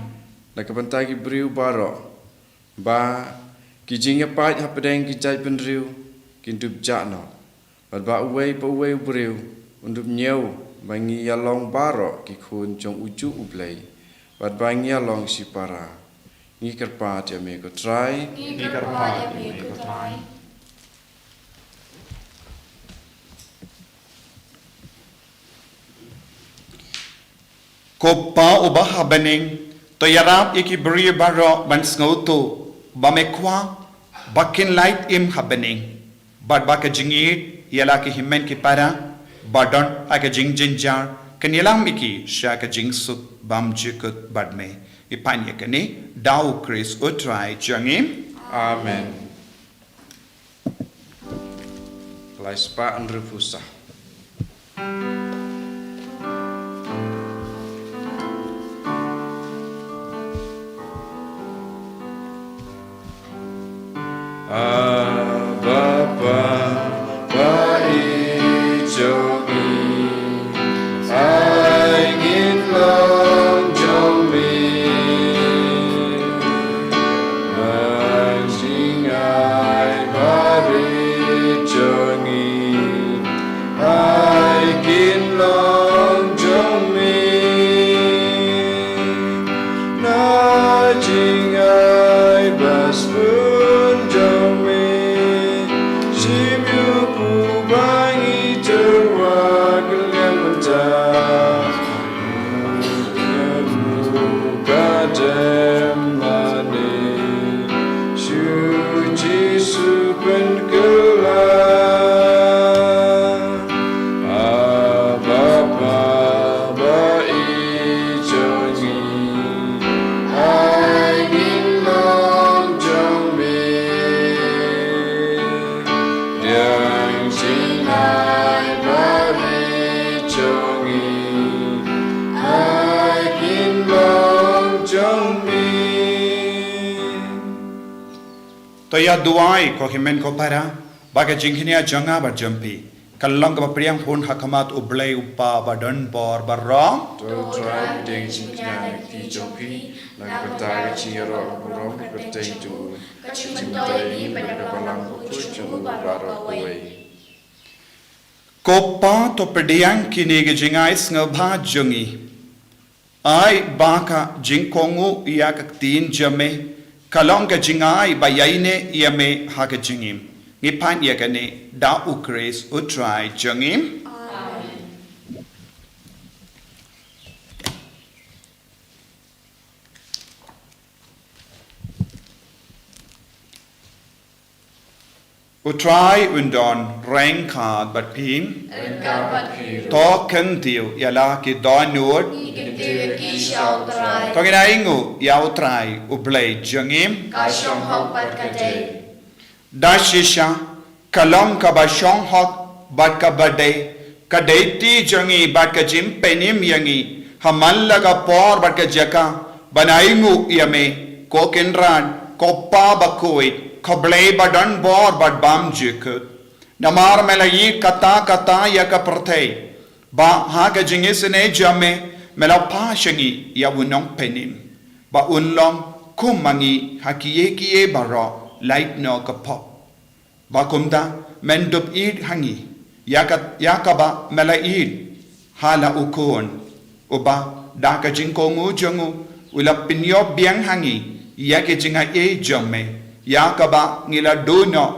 Na ka bynta ki briew baroh, ba ki jingïapait hapdeng ki jaitbynriew kin dup jah noh, bad ba uwei pa uwei u briew un dup ñiew ba ngi ïa long baroh ki khun jong ujuh U Blei, bad ba ngi ïa long shipara. Ngi kyrpad ïa me ko Trai. Ngi kyrpad ïa me ko Trai. Ko Pa uba ha bneng, to ïarap ïa ki briew baroh ban sngewthuh ba me kwah ba kin lait im ha bneng, bad ba ka jingïeit ïa la ki hynmen ki para ba don ha ka jingjynjar kan ïalam ïa ki sha ka jingsuk bymjukut bad me. Ngi pan ïa kane da U Khrist U Trai jong ngi. Amen. Lai spah hynriewphew saw. Abba, Baba i jong ngi, ai ngin long jong me. Na jingai barit jong ngi, ai kin long jong me. Na jingai ba sbun jong me, shim ïa u ba ngi tyrwa kylliang mynta. Ka dem lane shu Jisu pynkylla. Abba, Baba i jong ngi, ai ngin long jong me. Diang jingai barit jong ngi, ai kin long jong me. To ïa duwai ko hynmen ko para, ba ka jingkñia jong nga bad jong phi kan long kaba pdiang hun ha khmat U Blei U Kpa ba don bor baroh. To Trai pdiang jingkñia na ka kti jong phi, na ka bynta ka jingïaroh burom ka kyrteng jong u, ka jingmyntoi ïa ngi bad ka balang bakhuid jong u baroh kawei. Ko Pa, to pdiang kine ki jingai sngewbha jong ngi. Ai ba ka jingkohnguh ïa ka ktien jong me ka long ka jingai ba ïaineh ïa me ha ka jingim. Ngi pan ïa kane da U Khrist U Trai jong ngi. Amen. U Trai un don ryngkat bad phi. Ryngkat bad phi. To kyntiew ïa la ki dohnud. Ngi kyntiew ïa ki sha U Trai. To ngin ainguh ïa U Trai U Blei jong ngi. Ka shong hok bad ka dei. Da shisha ka long kaba shong hok bad kaba dei, ka dei kti jong ngi bad ka jingpynim ïa ngi, Ha man la ka por bad ka jaka ban ainguh ïa me, ko Kynrad, ko Pa bakhuid, ko Blei badonbor bad bymjukut. Namar me la ïeit katta katta ïa ka pyrthei, ba ha ka jingisynei jong me, me la phah sha ngi ïa u Nongpynim, ba un long kum ma ngi ha kiei kiei baroh, lait noh ka pop. Ba kumta men dup ïeit ha ngi, ïa ka, ïa kaba me la ïeit ha la u Khun, uba da ka jingkohnguh jong u, u la pynïoh biang ha ngi ïa ki jingaiei jong me, ïa kaba ngi la duh noh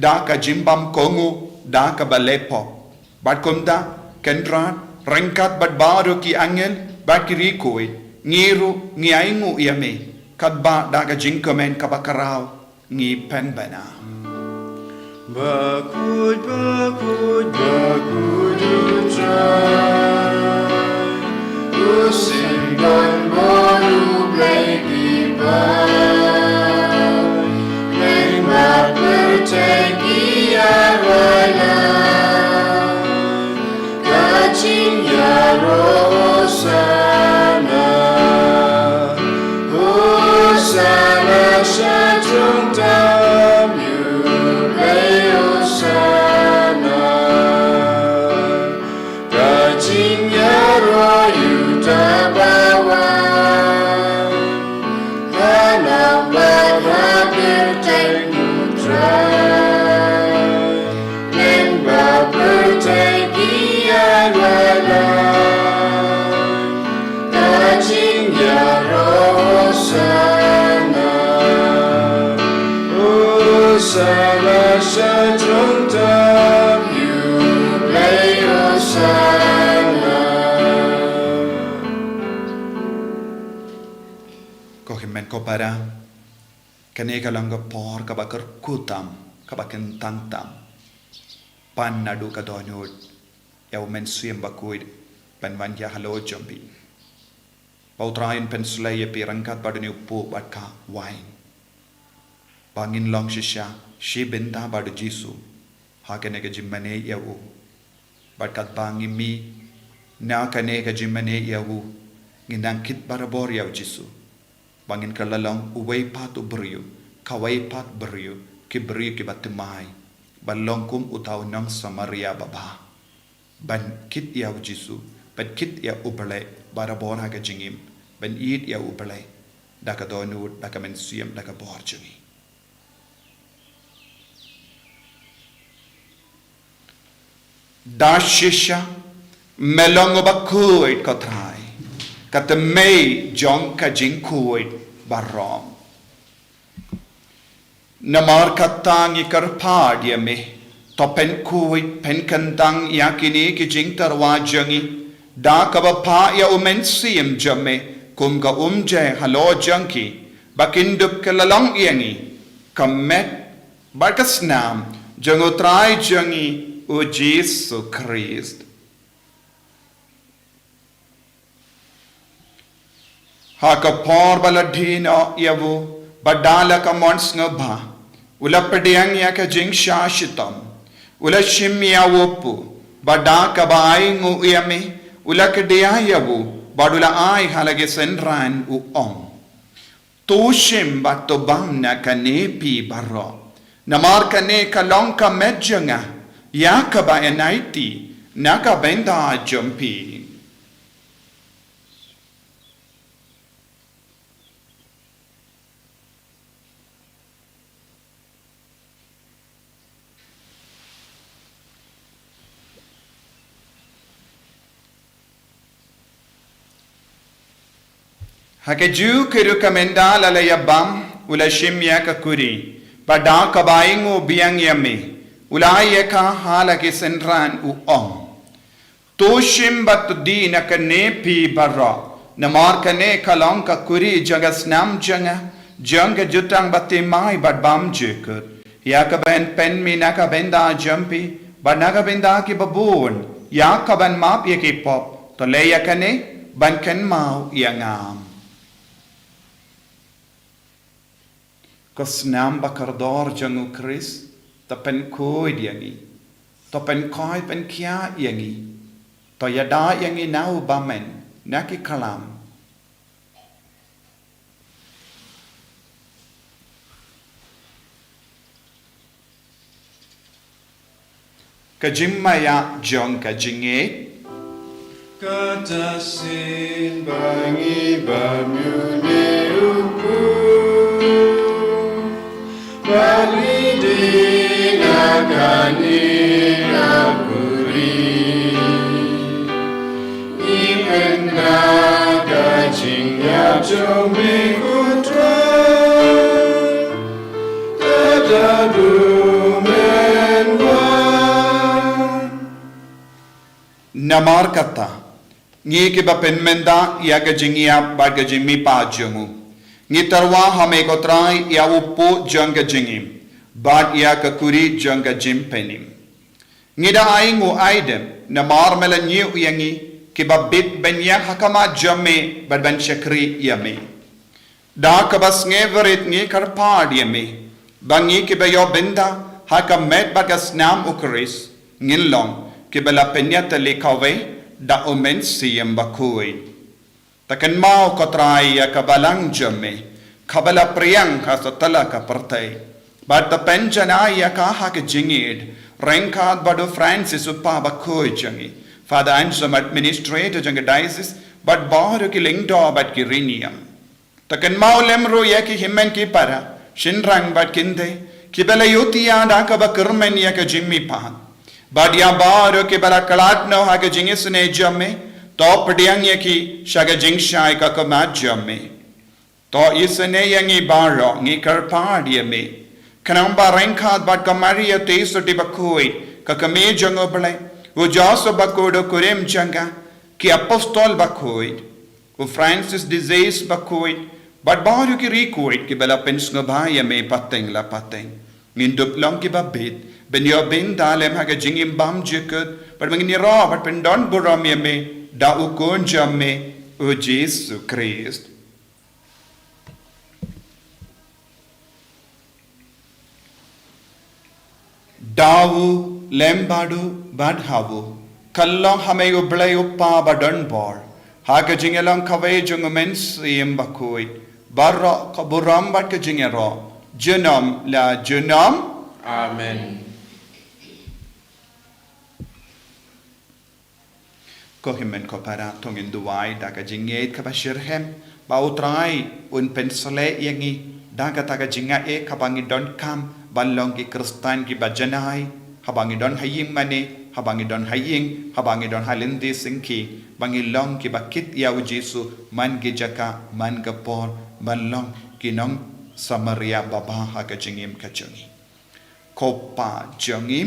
da ka jingbymkohnguh da kaba leh pop. Bad kumta, Kynrad, ryngkat bad baroh ki angel bad ki riewkhuid, ngi ruh ngi ainguh ïa me, katba da ka jingkmen kaba khraw ngi pynbna. Bakhuid, bakhuid, bakhuid U Trai, U Symbon bor U Blei ki paid, lyngba pyrthei ki ïarwai lad. Ka jingïaroh Hosana, Hosana sha jrong tam ïa U Blei, Hosana. Ka jingïaroh ïa uta ba wan, ha nam bad ha kyrteng U Trai, lyngba pyrthei ki ïarwai lad. Ka jingïaroh Hosana, Hosana sha jrong tam ïa U Blei, Hosana. Ko hynmen ko para, kane ka long ka por kaba kyrkhu tam, kaba kyntang tam. Pan naduh ka dohnud ïa U Mynsiem Bakhuid ban wan ïa halor jong phi. Ba U Trai un pynslei ïa phi ryngkat bad une u puk bad ka wain, ba ngin long shisha shi bynta bad U Jisu ha kane ka jingmane ïa u. Bad katba ngi mih na kane ka jingmane ïa u, ngin nang kit barabor ïa U Jisu, ba ngin kylla long uwei pat u briew, kawei pat briew, ki briew kiba thymmai, ban long kum uta u nong Samaria babha, ban kit ïa U Jisu, ban kit ïa U Blei barabor ha ka jingim, ban ïeit ïa U Blei da ka dohnud, da ka mynsiem, da ka bor jong ngi. Da shisha me long uba khuid, ko Trai, ka tymmen jong ka jingkhuid baroh. Namar kata ngi kyrpad ïa me, to pynkhuid pynkyntang ïa kine ki jingtyrwa jong ngi da kaba phah ïa U Mynsiem jong me kum ka umjai halor jong ki, ba kin dup kylla long ïa ngi ka met bad ka snam jong U Trai jong ngi U Jisu Khrist. Ha ka por ba la die noh ïa u, bad da la ka mon sngewbha, u la pdiang ïa ka jingshah shitom, u la shim ïa u puk, bad da kaba ainguh ïa me, u la kdiah ïa u, bad u la ai ha la ki synran, u ong: To shim bad to bam na kane phi baroh, namar kane ka long ka met jong nga, ïa kaba yn aiti na ka bynta jong phi. Ha kajuh ka rukom ynda la la ïa bam, u la shim ïa ka kuri, bad da kaba ainguh biang ïa me, u la ai ïa ka ha la ki synran, u ong: To shim bad to die na kane phi baroh, namar kane ka long ka kuri jong ka snam jong nga, jong ka jutang bathymmai bad bymjukut, ïa kaba yn pynmih na ka bynta jong phi bad na ka bynta kiba bun, ïa kaban map ïa ki pop. To leh ïa kane ban kynmaw ïa nga. Ko snam ba kordor jong U Khrist, to pynkhuid ïa ngi, to pynkhuid pynkhiah ïa ngi, to ïada ïa ngi na u bymman, na ki klam. Ka jingmaïa jong ka jingngeit. Kata shisien ba ngi bam ïa une u khynnah, ba ngi dei na kane ka kurim. Ngi kynmaw ka jingïap jong me ko Trai. Kata duh mynta. Namar kata, ngi kiba pynmynta ïa ka jingïap bad ka jingmihpat jong u, ngi tyrwa ha me ko Trai ïa u puh jong ka jingim bad ïa ka khuri jong ka jingpynim. Ngi da ai nguh ai dem namar me la ñiew ïa ngi kiba bit ban ïeng ha khmat jong me bad ban shakri ïa me. Da kaba sngewrit ngi kyrpad ïa me ba ngi kiba ïoh bynta ha ka met bad ka snam u Khrist, ngin long kiba la pynïatylli kawei da u Mynsiem Bakhuid. Ta kynmaw ko Trai ïa ka balang jong me kaba la pdiang ha satlak ka pyrthei, bad ta pynjanai ïa ka ha ka jingïeit ryngkat bad u Francis u Papa bakhuid jong ngi, Father Anselm, administrator jong ka diocese, bad baroh ki lyngdoh bad ki riewniam. Ta kynmaw lem ruh ïa ki hynmen ki para, shynrang bad kynthei kiba la ïohthiah da kaba kyrmen ïa ka jingmihpat, bad ïa baroh kiba la khlad noh ha ka jingisynei jong me. To pdiang ïa ki sha ka jingshai ka khmat jong me. To isynei ïa ngi baroh, ngi kyrpad ïa me, khnang ba ryngkat bad ka Maria te sutei bakhuid, ka kmie jong u Blei, u Joseph bakhuid u kurim jong ka, ki apostol bakhuid, u Francis de Sales bakhuid, bad baroh ki riewkhuid kiba la pynsngewbha ïa me pateng la pateng, ngin dup long kiba bit ban ïoh bynta lem ha ka jingim bymjukut, bad ba ngin ïaroh bad pyndonburom ïa me da u Khun jong me, u Jisu Khrist. Da u, lem bad u, bad ha u, ka long ha me u Blei u Kpa badonbor, ha ka jingïalong kawei jong u Mynsiem Bakhuid, baroh ka burom bad ka jingïaroh, junom la junom. Amen. Ko hynmen ko para, to ngin duwai da ka jingngeit kaba shitrhem ba u Trai un pynshlei ïa ngi da kata ka jingngeit kaba ngi donkam ban long ki Khristan kiba janai, haba ngi don ha ïing mane, haba ngi don ha ïing, haba ngi don ha lynti syngkien, ba ngi long kiba kit ïa u Jisu man ki jaka, man ka por, ban long ki nong Samaria babha ha ka jingim ka jong ngi. Ko Pa jong ngi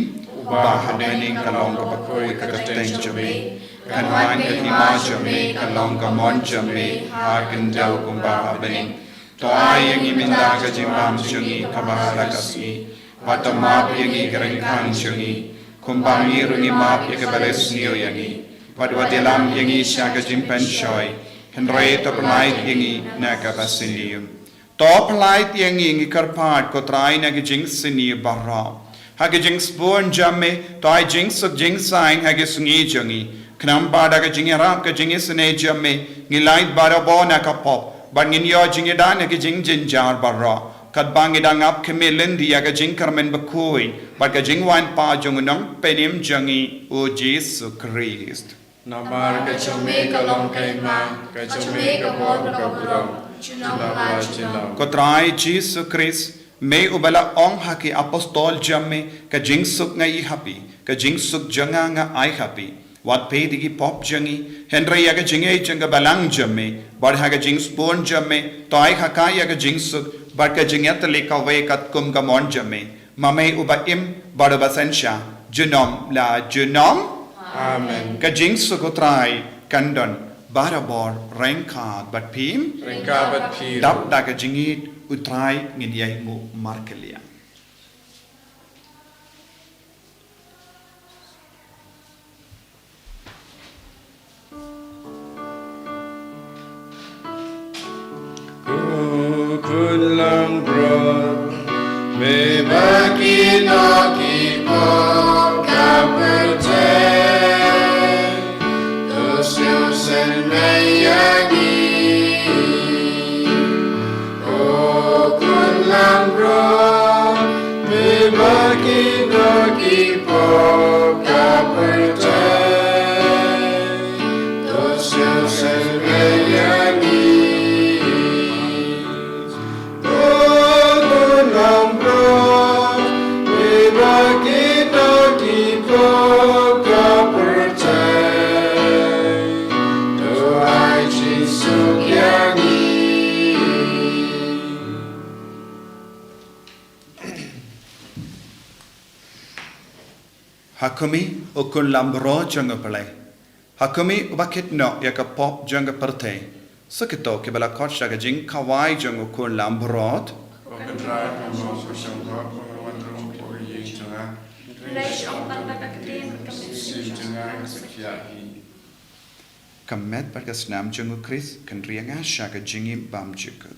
uba ha bneng, ka long kaba khuid ka kyrteng jong me, kan wan ka hima jong me, kan long ka mon jong me ha khyndew kumba ha bneng. To ai ïa ngi mynta ka jingbam jong ngi kaba ha la ka sngi, bad to map ïa ngi ki ryngkang jong ngi, kumba ngi ruh ngi map ïa kiba la sniew ïa ngi, bad wat ïalam ïa ngi sha ka jingpynshoi, hynrei to pyllait ïa ngi na kaba sniew. To pyllait ïa ngi, ngi kyrpad ko Trai, na ki jingsniew baroh. Ha ki jingsbun jong me to ai jingsuk jingsaiñ ha ki sngi jong ngi, khnang ba da ka jingïarap ka jingisynei jong me ngin lait barabor na ka pop, bad ngin ïoh jingïada na ki jingjynjar baroh, katba ngi dang ap khmih lynti ïa ka jingkyrmen bakhuid bad ka jingwan pat jong u Nongpynim jong ngi u Jisu Khrist. Namar ka jong me ka long ka hima, ka jong me ka bor bad ka burom, junom la junom. Ko Trai Jisu Khrist, me uba la ong ha ki apostol jong me, ka jingsuk nga ai ha phi, ka jingsuk jong nga nga ai ha phi. Wat peit ïa ki pop jong ngi, hynrei ïa ka jingngeit jong ka balang jong me, bad ha ka jingsbun jong me to ai ha ka ïa ka jingsuk bad ka jingïatylli kawei katkum ka mon jong me, ma me uba im bad uba synshar junom la junom. Amen. Ka jingsuk u Trai kan don barabor ryngkat bad phi. Ryngkat bad phi. Dap da ka jingïeit u Trai ngin ïai nguh markylliang. Ko Khun langbrot, me ba ki noh ki pop ka pyrthei, to sngewsih me Ha khmih, U Khun Lambrot jong U Blei. Ha khmih, uba kit noh ïa ka pop jong ka pyrthei. Sa kito kiba la khot sha ka jingkhawai jong U Khun Lambrot. Ko Trai, ngam long ba phin wan rung hapoh ka ïing jong nga. Hynrei shu ong tang da ka ktien bad ka mynsiem jong nga kan sa khia hi. Ka met bad ka snam jong U Khrist kan ri ïa nga sha ka jingim bymjukut.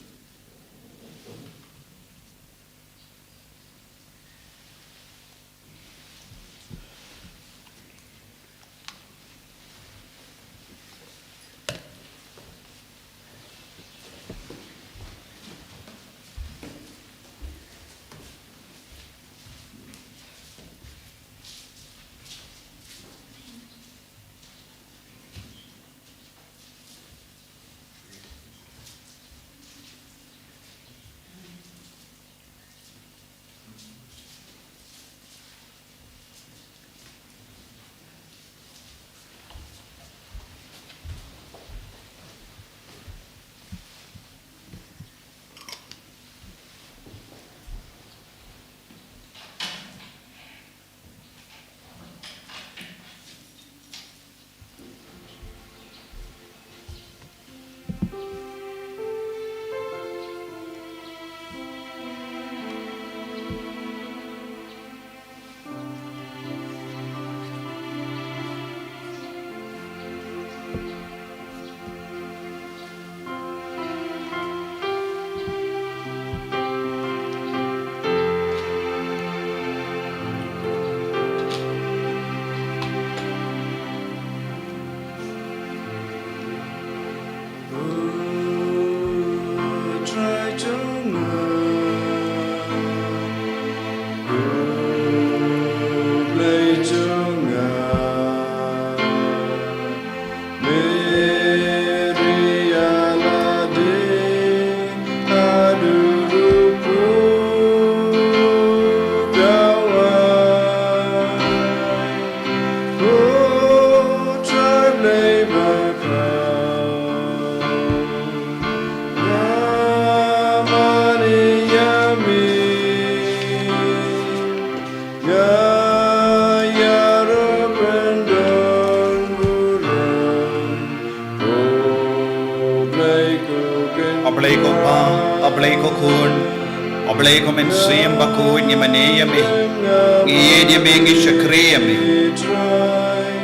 A Blei ko Pa, A Blei ko Khun, A Blei ko Mynsiem Bakhuid, ngi mane ïa me, ngi ïeit ïa me, ngi shakri ïa me.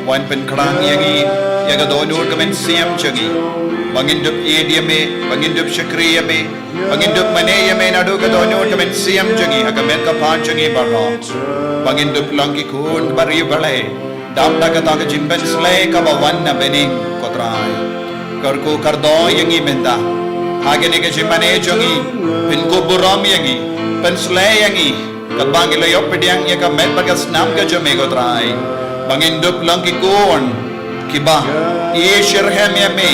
Wan pynkhrang ïa ngi ïa ka dohnud ka mynsiem jong ngi, ba ngin dup ïeit ïa me, ba ngin dup shakri ïa me, ba ngin dup mane ïa me naduh ka dohnud ka mynsiem jong ngi ha ka met ka phad jong ngi baroh, ba ngin dup long ki khun ba riewblei dap da kata ka jingpynslei kaba wan na bneng, ko Trai. Kyrkhu kyrdoh ïa ngi mynta ha kane ka jingmane jong ngi, pynkup burom ïa ngi, pynslei ïa ngi, katba ngi la ïoh pdiang ïa ka met bad ka snam ka jong me, ko Trai, ba ngin dup long ki khun kiba ïeit shitrhem ïa me,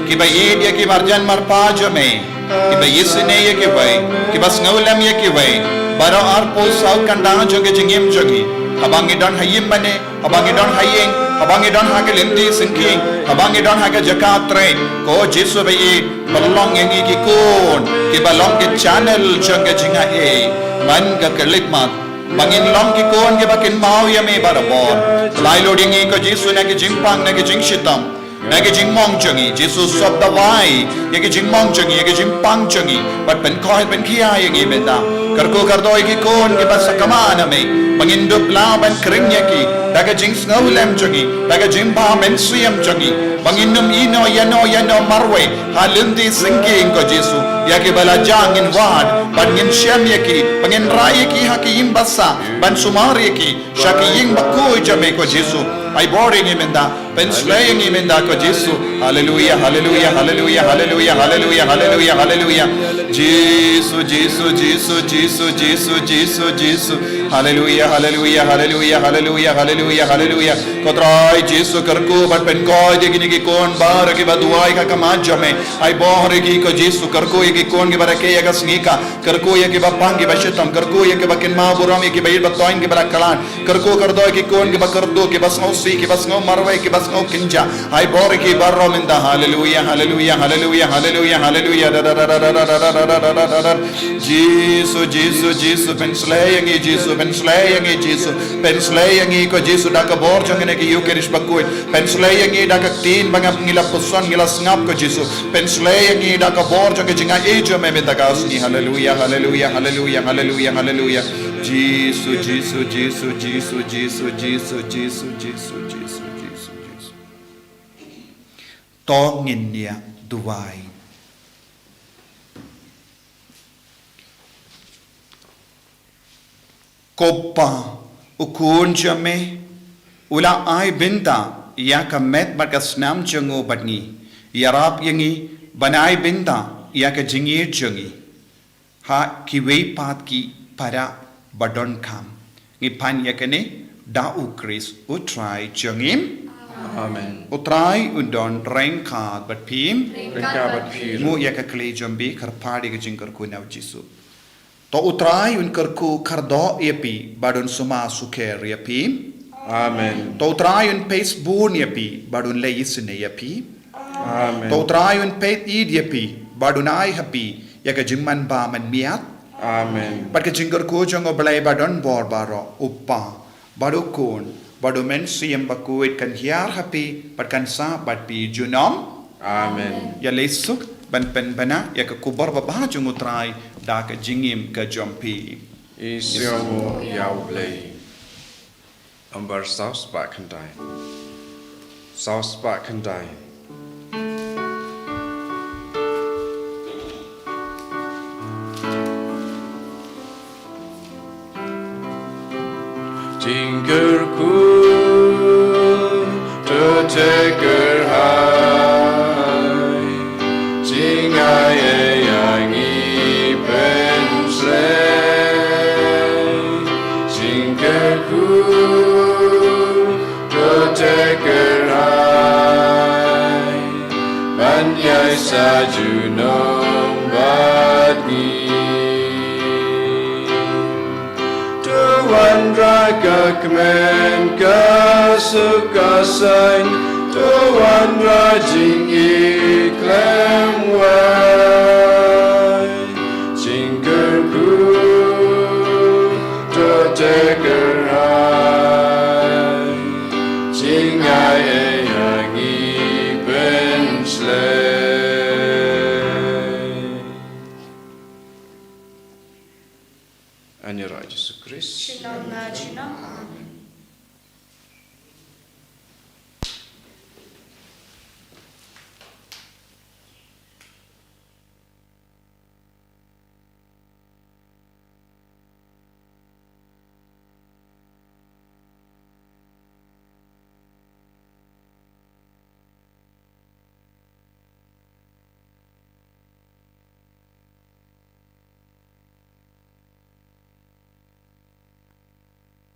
kiba ïeit ïa ki marjan marpa jong me, kiba isynei ïa kiwei, kiba sngewlem ïa kiwei baroh arphew saw kynta jong ka jingim jong ngi. Haba ngi don ha ïing mane, haba ngi don ha ïing, haba ngi don ha ka lynti syngkien, haba ngi don ha ka jaka trei, ko Jisu ba ïeit, pynlong ïa ngi ki khun kiba long ki channel jong ka jingaiei man ka khyllipmat, ba ngin long ki khun kiba kynmaw ïa me barabor. Pynlait lut ïa ngi, ko Jisu, na ki jingpang, na ki jingshitom, na ki jingmong jong ngi. Jisu, sop dawai ïa ki jingmong jong ngi, ïa ki jingpang jong ngi, bad pynkhoit pynkhia ïa ngi mynta. Kyrkhu kyrdoh ïa ki khun kiba sakma na me, ba ngin dup lah ban khring ïa ki da ka jingsngewlem jong ngi, da ka jingbha mynsiem jong ngi, ba ngin ym ïehnoh ïano ïano marwei ha lynti syngkien, ko Jisu. Ïa kiba la jah ngin wad bad ngin shem ïa ki, ba ngin rai ïa ki ha ki ïing basah ban sumar ïa ki sha ki ïing bakhuid jong me, ko Jisu. Ai bor ïa ngi mynta, pynslei ïa ngi mynta, ko Jisu. Haleluia, haleluia, haleluia, haleluia, haleluia, haleluia, haleluia. Jisu, Jisu, Jisu, Jisu, Jisu, Jisu, Jisu. Haleluia, haleluia, haleluia, haleluia, haleluia, haleluia. Ko Trai Jisu, kyrkhu bad pynkhoit ïa kine ki khun baroh kiba duwai ha khmat jong me. Ai bor ïa ki, ko Jisu, kyrkhu ïa ki khun kiba rakhe ïa ka sngi ka. Kyrkhu ïa kiba pang, kiba shitom, kyrkhu ïa kiba kynmaw burom, ïa kiba ïeit ba thoiñ, kiba la khlad. Kyrkhu kyrdoh ïa ki khun kiba kyrduh, kiba sngewsih, kiba sngew marwei, kiba sngew kynjah. Ai bor ïa ki baroh mynta. Haleluia, haleluia, haleluia, haleluia, haleluia. Da, da, da. Jisu, Jisu, Jisu, pynslei ïa ngi, Jisu, Pynsleh ïa ngi Jisu, pynsleh ïa ngi ko Jisu da ka bor jong kane ka Ïukharist bakhuid. Pynsleh ïa ngi da ka ktien ba ngi la puson, ngi la sngap ko Jisu. Pynsleh ïa ngi da ka bor jong ka jingai jong me mynta ka sngi. Haleluya, haleluya, haleluya, haleluya, haleluya. Jisu, Jisu, Jisu, Jisu, Jisu, Jisu, Jisu, Jisu, Jisu, Jisu, Jisu. To ngin ïa duwai. Ko Pa, u Khun jong me u la ai bynta ïa ka met bad ka snam jong u bad ngi. Ïarap ïa ngi ban ai bynta ïa ka jingïeit jong ngi ha kiwei pat ki para ba donkam. Ngi pan ïa kane da U Khrist U Trai jong ngi. Amen. U Trai un don ryngkat bad phi. Ryngkat bad phi. Nguh ïa ka kli jong phi, kyrpad ïa ka jingkyrkhu na U Jisu. To U Trai un kyrkhu kyrdoh ïa phi bad un sumar sukher ïa phi. Amen. To U Trai un peit bun ïa phi bad un leh isynei ïa phi. Amen. To U Trai un peit ïeit ïa phi bad un ai ha phi ïa ka jingmanbha mynmiat. Amen. Bad ka jingkyrkhu jong U Blei ba don bor baroh, U Pa bad U Khun bad U Mynsiem Bakhuid kan hiar ha phi bad kan sah bad phi junom. Amen. Ïa leit suk ban pynbna ïa ka khubor babha jong U Trai da ka jingim ka jong phi. Ïa sngewbha ïa U Blei. Nambar saw spah khyndai. Saw spah khyndai. Jingkyrkhu to te kyrhai, jingai ïa ngi pynsleh. Jingkyrkhu to te kyrhai, ban ïai sa junom bad ngi. To wanrah ka kmen ka suk ka saiñ, to wanrah jingïeit khlem